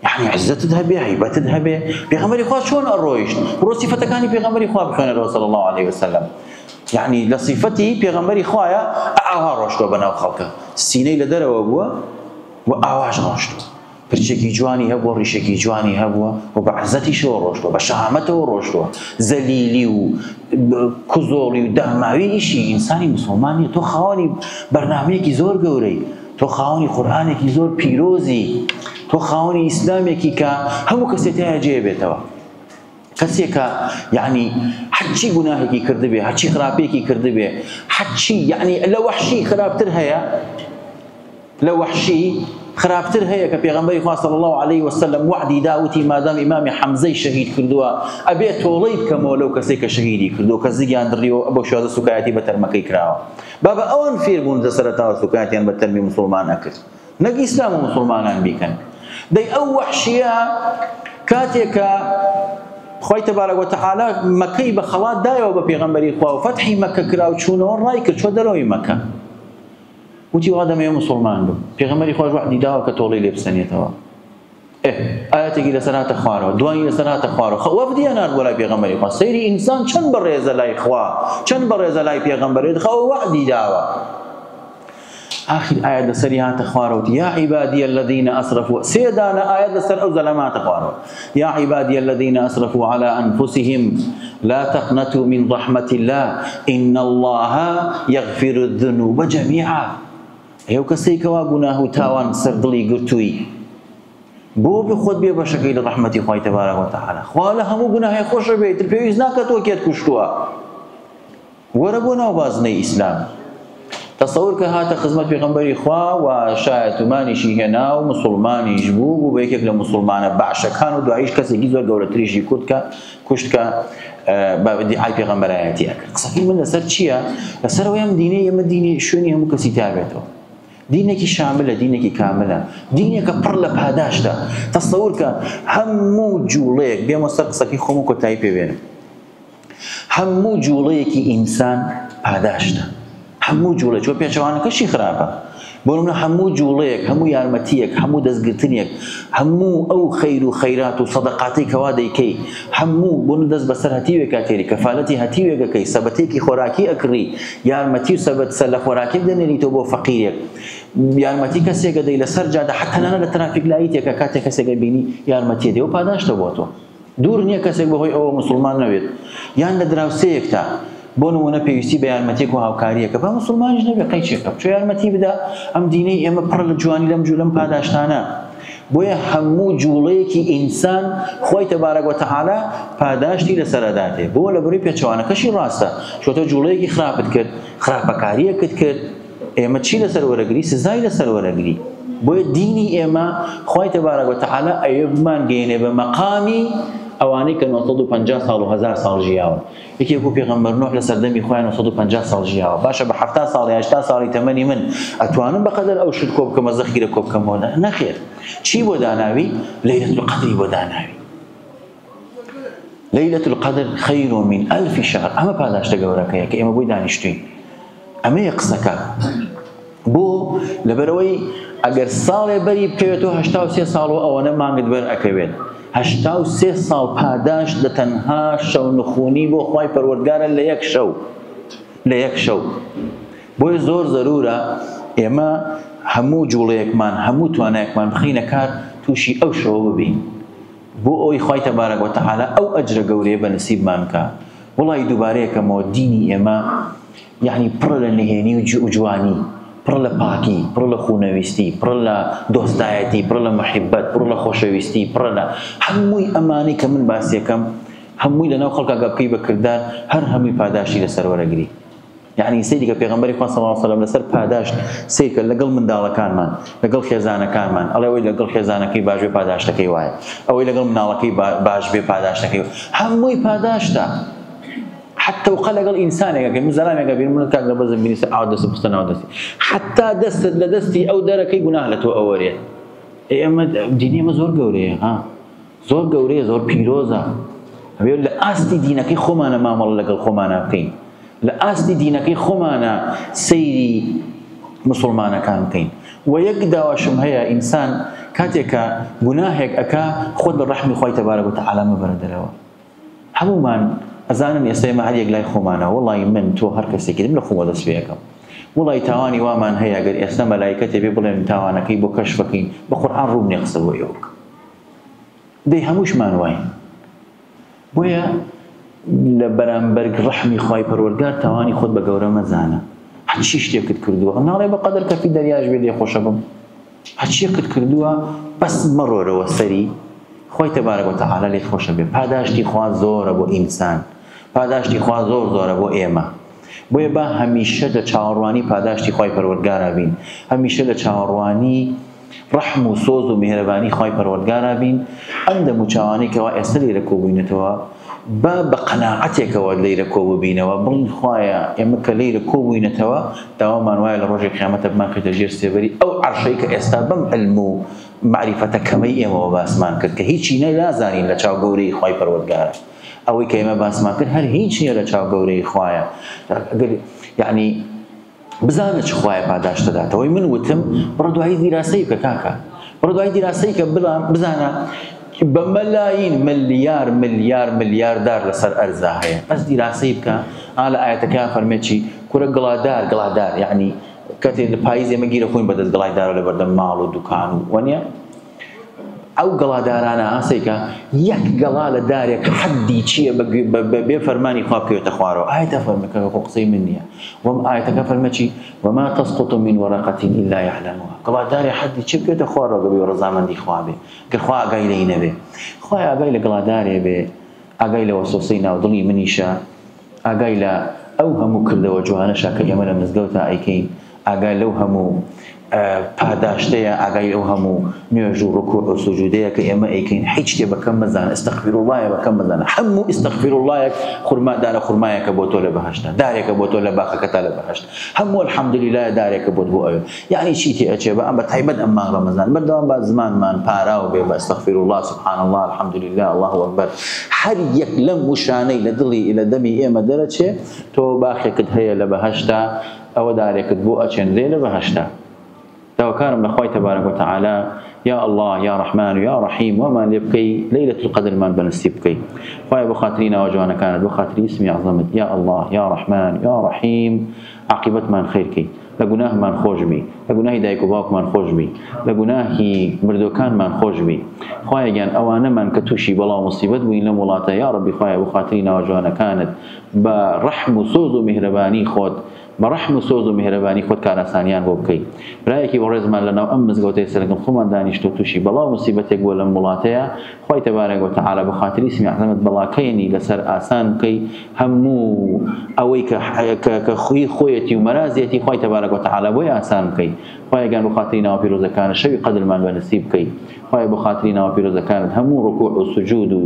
Speaker 1: یعنی عزەتت هەبێ، هەیبەتت هەبێ. پێغەمبەری خوا چۆن ئەڕۆیشت؟ بڕۆ سیفەتەکانی پێغەمبەری خوا بخوێنەرەوە صلی الله علیه وسلم. یعنی لە سیفەتی پێغەمبەری خوایە ئاوا ڕۆشتووە بەناو خەڵکە، سینەی لە دەرەوە بووە و ئاواش ڕۆشتووە، پرچێکی جوانی هەبووە، ڕیشێکی جوانی هەبووە و بە عزەتیشەوە ڕۆشتووە، بە شەهامەتەوە ڕۆشتووە. زەلیلی و کوزۆڵی و داماوی ئیشی ئینسانی مسلمان نییە. تۆ خاوەنی بەرنامەیەکی زۆر گەورەی، تۆ خاوەنی قورئانێکی زۆر پیرۆزی، تۆ خاوەنی ئیسلامێکی کە هەموو کەسێ تایە جێ بێتەوە. کەسێکە یعنی هەرچی گوناهێکی کردبێ، هەرچی خراپێکی کردبێ، هەرچی یعنی لە وەحشی خراپتر هەیە، لە وەحشی خراپتر هەیە کە پێغەمبەری خوا صلی الله علیه وسلم وعدی دا وتی مادام ئیمامی حەمزەی شەهید کردووە ئەبێ تۆڵەی بکەمەوە لەو کەسەی کە شەهیدی کردووە، کە زگیان دڕیوە بەو شێوازە سوکایەتی بە تەرمەکەی کراوە. بابا ئەوان فێر بوون لە سەرەتاوە سوکایەتیان بە تەرمی موسڵمان ئەکرد، نەک ئیسلام و موسڵمانان بیکەن. دەی ئەو وەحشیە کاتێکە خوای تەبارەک وتعالی مەکەی بە خەڵات دایەوە بە پێغەمبەری خوا و فەتحی مەکە کرا و چوونەوە ڕای کرد چوە دەرەوەی مەکە، وتی وا دەمەوێ موسڵمان بم. پێغەمبەری خواش وەعدی داوە کە تۆڵەی لێ بسەنێتەوە. ئێ ئاەتێکی لەسەر هاتە خوارەوە، دوانی لەسەر هاتە خوارەوە، وەفدی ئەنارد بۆ لای پێغەمبەری خوا. سەیری ئینسان چەند بەڕێزە لای خوا، چەند بەڕێزە لای پێغەمبەرێت، خوا وەعدی داوە. آخر ئاەت لەسەری هاتە خوارەوە، یا عبادی الذین اسرفوا، سێ دانە ئاەت لەسەر ئەو زەلامە هاتە خوارەوە، یا عبادی الذین اسرفوا علی انفسهم لا تقنطوا من رحمة الله ان الله یغفر الذنوب جميعا. ئەو کەسەی کەوا گوناه و تاوان سەر دڵی گرتووی بۆ بێ خۆت بێ بەشەکەی لە ڕەحمەتی خوای تەبارەک وتەعالا. خوا لە هەموو گوناهێ خۆشە بێ، ئیتر پێویست ناکات تۆ کێت کوشتووە. وەرە بۆ ناو بازنەی ئیسلام. تەسەور کە هاتە خزمەت پێغەمبەری خوا و شایەتومانیشی هێنا و مسلمانیش بوو، بوو بە یەکێک لە مسلمانە باشەکان و دواییش کەسێکی زۆر گەورەتریشی کورد کە کوشت کە بە دیعای پێغەمبەرایەتی ئەکرد. قسەکەی من لەسەر چییە؟ لەسەر ئەوەی ئەم دینەی ئێمە دینی شوێنی هەموو کەسی تابێتەوە، دینێکی شاملە، دینێکی کاملە، دینێکە پڕ لە پاداشتە. تەسەور کە هەموو جوڵەیەک، بێمە سەر قسەکەی خۆم و کۆتایی پێ بێنم، هەموو جوڵەیەکی ئینسان پاداشتە، هەموو جوڵەیەک، چۆ پێچەوانەکەشی خراپە. بۆ نمونە هەموو جوڵەیەک، هەموو یارمەتیەک، هەموو دەستگرتنێک، هەموو ئەو خەیر و خەیرات و سەدەقاتەی کەوا دەیکەی، هەموو بۆ نمونە دەست بەسەر هەتیوێکا تێری، کەفالەتی هەتیوێکەکەی، سەبەتێکی خۆراکی ئەکڕی، یارمەتی و سەبەت سەر لە خۆراکێک دەنێریتەوە بۆ فەقیرێک، یارمەتی کەسێکە دەی لەسەر جادە، حتى تەنانەت لە ترافیک لایتێکە کاتێک کەسێکە بینی یارمەتیە دێ و پاداشتە بۆ تۆ. دوور نییە کەسێک بەهۆی ئەوە مسلمان نەوێت، یان لە دراوسێیەکتا. بۆ نموونە پێویستی بە یارمەتیەک و هاوکاریەکە با موسڵمانیش نەبێ قەیچێکە بچۆ یارمەتی بدە ئەم دینەی ئێمە پڕە لە جوانی لەم جوو لەم پاداشتانە بۆیە هەموو جوڵەیەکی ئینسان خوای تەبارەک وتەعالا پاداشتی لەسەر ئەداتێ بۆ لە بەروی پێچەوانەکەشی ڕاستە چۆتە جوڵەیەکی خراپت کرد خراپەکاریەکت کرد ئێمە چی لەسەر وەرەگری سزای لەسەر وەرەگری بۆیە دینی ئێمە خوای تەبارەک وتەعالا ئەوێ بمانگەیەنێ بە مەقامی ئەوانەی کە 950 ساڵ و 1000 ساڵ ژیاون یەکێک وەکو پێغەمبەر نوح لە سەردەمی خۆیان 950 ساڵ ژیاوە باشە بە 70 ساڵ یا 80 ساڵی تەمەنی من ئەتوانم بەقەدەر ئەو شت کۆ بکەمە زەخیرە کۆ بکەمەوە نەخێر چی بۆ داناوی لەیلەت القەدری بۆ داناوی لەیلەت القدر خیر من ألف شهر ئەمە پاداشتە گەورەکەیە کە ئێمە بۆی دانیشتوین ئەمەیە قسەکە بۆ لەبەرئەوەی ئەگەر ساڵێ بەری بکەوێتەوە 83 ساڵ و ئەوەنە مانگت بەر ئەکەوێت 83 ساڵ پاداشت لە تەنها شەونخونی بۆ خوای پەروەردگارە لە یەک شەو لە یەک شەو بۆیە زۆر زەرورە ئێمە هەموو جوڵەیەکمان هەموو توانایەکمان بخەینە کار تووشی ئەو شەوە ببین بۆ ئەوەی خوای تبارک وتعالی ئەو ئەجرە گەورەیە بە نسیبمان بکا وەڵاهی دووبارەیەکەمەوە دینی ئێمە یەعنی پڕە لە نهێنی و جوانی پڕە لە پاکی پڕە لە خونەویستی پڕە لە دۆستایەتی پڕە لە محیبەت پڕە لە خۆشەویستی پڕە لە هەمووی ئەمانەی کە من باسیەکەم هەمووی لەناو خەڵکا گە بکەی بە کردار هەر هەمووی پاداشتی لەسەر وەرەگری یەعنی سەیری کە پێغەمبەری خوا صلی اللە علیە وسلم لەسەر پاداشت سەیر کە لەگەڵ منداڵەکانمان لەگەڵ خێزانەکانمان ئەڵێ ئەوەی لەگەڵ خێزانەکەی باش بێ پاداشتەکەی وایە ئەوەی لەگەڵ مناڵەکەی باش بێ پاداشتەکەی هەمووی پاداشتە حتى وقە لەگەڵ ئینسانێکەکە من زەلامێکە بیر من کاک لە بەزم بینی سەر ئاو دەستم خستە ناو دەستی حتا دەستت لە دەستی ئەو دەرەکەی گوناه لە تۆ ئەوەرێت ئێمە دینی ئێمە زۆر گەورەیە ها زۆر گەورەیە زۆر پیرۆزە ئەبێ لە ئاستی دینەکەی خۆمانە مامەڵە لەگەڵ خۆمانە بکەین لە ئاستی دینەکەی خۆمانە سەیری مسلمانەکان بکەین و یەک داواشم هەیە ئینسان کاتێک کە گوناهێک ئەکا خۆت لە ڕەحمی خوای تەبارەک وتەعالا مەبەرە دەرەوە هەموومان ئەزانن ئێستا ئێمە هەر یەک لای خۆمانە وەڵی من تۆ هەر کەسێکی دم لە خۆمەوە دەست پێ ئەکەم وەڵی تاوانی وامان هەیە گەر ئێستا مەلایکەتێ بێ بڵێن تاوانەکەی بۆ کەشفەکەین بە قورئان ڕووم نیە قسە بۆ ئێوە بکەم دەی هەمووشمان واین بۆیە لە بەرامبەر ڕەحمی خوای پەروەردگار تاوانی خۆت بە گەورە مەزانە هەرچی شتێکت کردووە ناڵێ بە قەدەر کەفی دەریاش بێ لێ خۆشە بم هەرچیەکت کردووە بەس مەڕۆرەوە سەری خوای تبارک وتعالی لێت خۆشە بێ پاداشتی خوا زۆرە بۆ ئینسان پاداشتی خوا زۆر زۆرە بۆ ئێمە بۆیە با هەمیشە لە چاوەڕوانی پاداشتی خوای پەروەردگارا بین هەمیشە لە چاوەڕوانی ڕەحم و سۆز و میهرەبانی خوای پەروەردگارا بین، ئەم دەم و چاوانەی کەوا ئێستا لێرە کۆبووینەتەوە با بە قەناعەتێکەوە لێرە کۆببینەوە بڵێین خوایە ئێمە کە لێرە کۆبووینەتەوە داوامان وایە لە ڕۆژی قیامەتە بمانخەیتە ژێر سێبەری ئەو عەرشەی کە ئێستا بەم عیلم و مەعریفەتە کەمەی ئێمەوە باسمان کرد کە هیچی نە نازانین لە چاو گەورەیی خوای پەروەردگارە ئەوەی کە ئێمە باسمان کرد هەر هیچ نییە لە چاو گەورەیی خوایە ئەگەر یەعنی بزانە چ خوایە پاداشت دەداتەوەی من وتم بڕۆ دوایی دیراسەی بکە کاکە بڕۆ دوایی دیراسەی کە بڵام بزانە بە مەلاین ملیار ملیار ملیار دار لەسەر ئەرزا هەیە بەس دیراسەی بکە ئا لە ئاەتەکە فەرمێ چی کورە گڵادار گڵادار یعنی کاتێ لە پاییز ئێمە گیرە خۆین بەدەست گڵای دارە لە بەردەم ماڵ و دوکان و وەنیە ئەو گەڵادارانە ها سەیکە یەک گەڵا لە دارێک حەدی چییە بە بێ فەرمانی خوا بکەوێتە خوارەوە ئایەتە فەرمێ کە خۆ قسەی من نییە وەم ئایەتەکە فەرمێ چی وما تسقط من ورقة إلا يعلمها گەڵادارێ حەدی چی بکەوێتە خوارەوە گە بێ ڕەزامەندی خوا بێ گەر خوا ئاگای لێی نەبێ خوای ئاگای لە گەڵادارێ بێ ئاگای لە وەسوەسەی ناو دڵی منیشە ئاگای لە ئەو هەموو کردەوە جوانەشە کە ئێمە لە مزگەوتا ئەیکەین، ئاگای لەو هەموو پاداشتەیە، ئاگای لەو هەموو نوێژ و ڕکوع و سجودەیە کە ئێمە ئەیکەین، هیچ شتێ بە کەم مەزانە، استغفراللە بە کەم مەزانە، هەموو استغفراللەیەک خورما دارە خورمایەکە بۆ تۆ لە بەهەشتا، دارێکە بۆ تۆ لە باخەکەتا لە بەهەشت، هەموو الحمدللە دارێکە بۆت بۆ ئەوێ، یەعنی چی تێ ئەچێ بە ئەم بە تایبەت ئەم مانگ ڕەمەزان بەردەوام با زمانمان پاراو بێ بە استغفر اللە سبحان اللە الحمد للە اللە اکبر هەر یەک لەم وشانەی لە دڵی لە دەمی ئێمە دەرەچێ تۆ باخێکت هەیە لە بەهەشتا ئەوە دارێکت بۆ ئەچێنرێ لە بەهەشتا داواکارم لە خوای تبارک وتعالی یا اللە یا رحمان یا رحیم وامان لێ بکەی لەیلە القدرمان بە نسیب بکەی خوایە بۆ خاتری ناوە جوانەکانت بۆ خاتری اسمی اعظمت یا اللە یا رحمان یا رحیم عاقبەتمان خیر کەی. لە گوناهمان خۆش بی، لە گوناهی دایک و باوکمان خۆش بی، لە گوناهی مردووەکانمان خۆش بی. خوایە گیان ئەوانەمان کە تووشی بەڵا و موسیبەت بووین لەم وڵاتە یا ڕەبی خوایە بۆ خاتری ناوە جوانەکانت بە ڕەحم و سۆز و میهرەبانی خۆت بە ڕەحم و سۆز و میهرەبانی خۆت کارئاسانیان بۆ بکەی. برایەکی بەڕێزمان لەناو ئەم مزگەوتەی سەرگم خۆمان دانیشتووە تووشی بەڵا و موسیبەتێک بووە لەم وڵاتەیا خوای تبارک و تعالی بە خاتری اسمی اعظمت بەڵاکەیەنی لەسەر ئاسان بکەی هەموو ئەوەی کە کە کە خوی خۆیەتی و مەرازیەتی خوای تبارک و تعالی بۆی ئاسان بکەی خوایە گیان بۆ خاتری ناوە پیرۆزەکانت شەوی قەدرمان بە نسیب بکەی خوایە بۆ خاتری ناوە پیرۆزەکانت هەموو ڕکوع و سجود و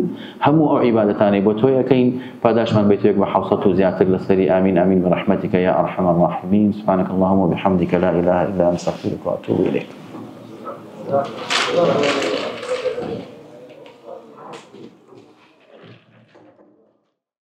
Speaker 1: هەموو ئەو عیبادەتانەی بۆ تۆ ئەکەین پاداشمان بەیتەوە یەک بە حەوسەت و زیاتر لەسەری آمین آمین برحمتک یا ارحم الراحمین سبحانک اللهم وبحمدک لا اله الا انت استغفرک واتوب الیک.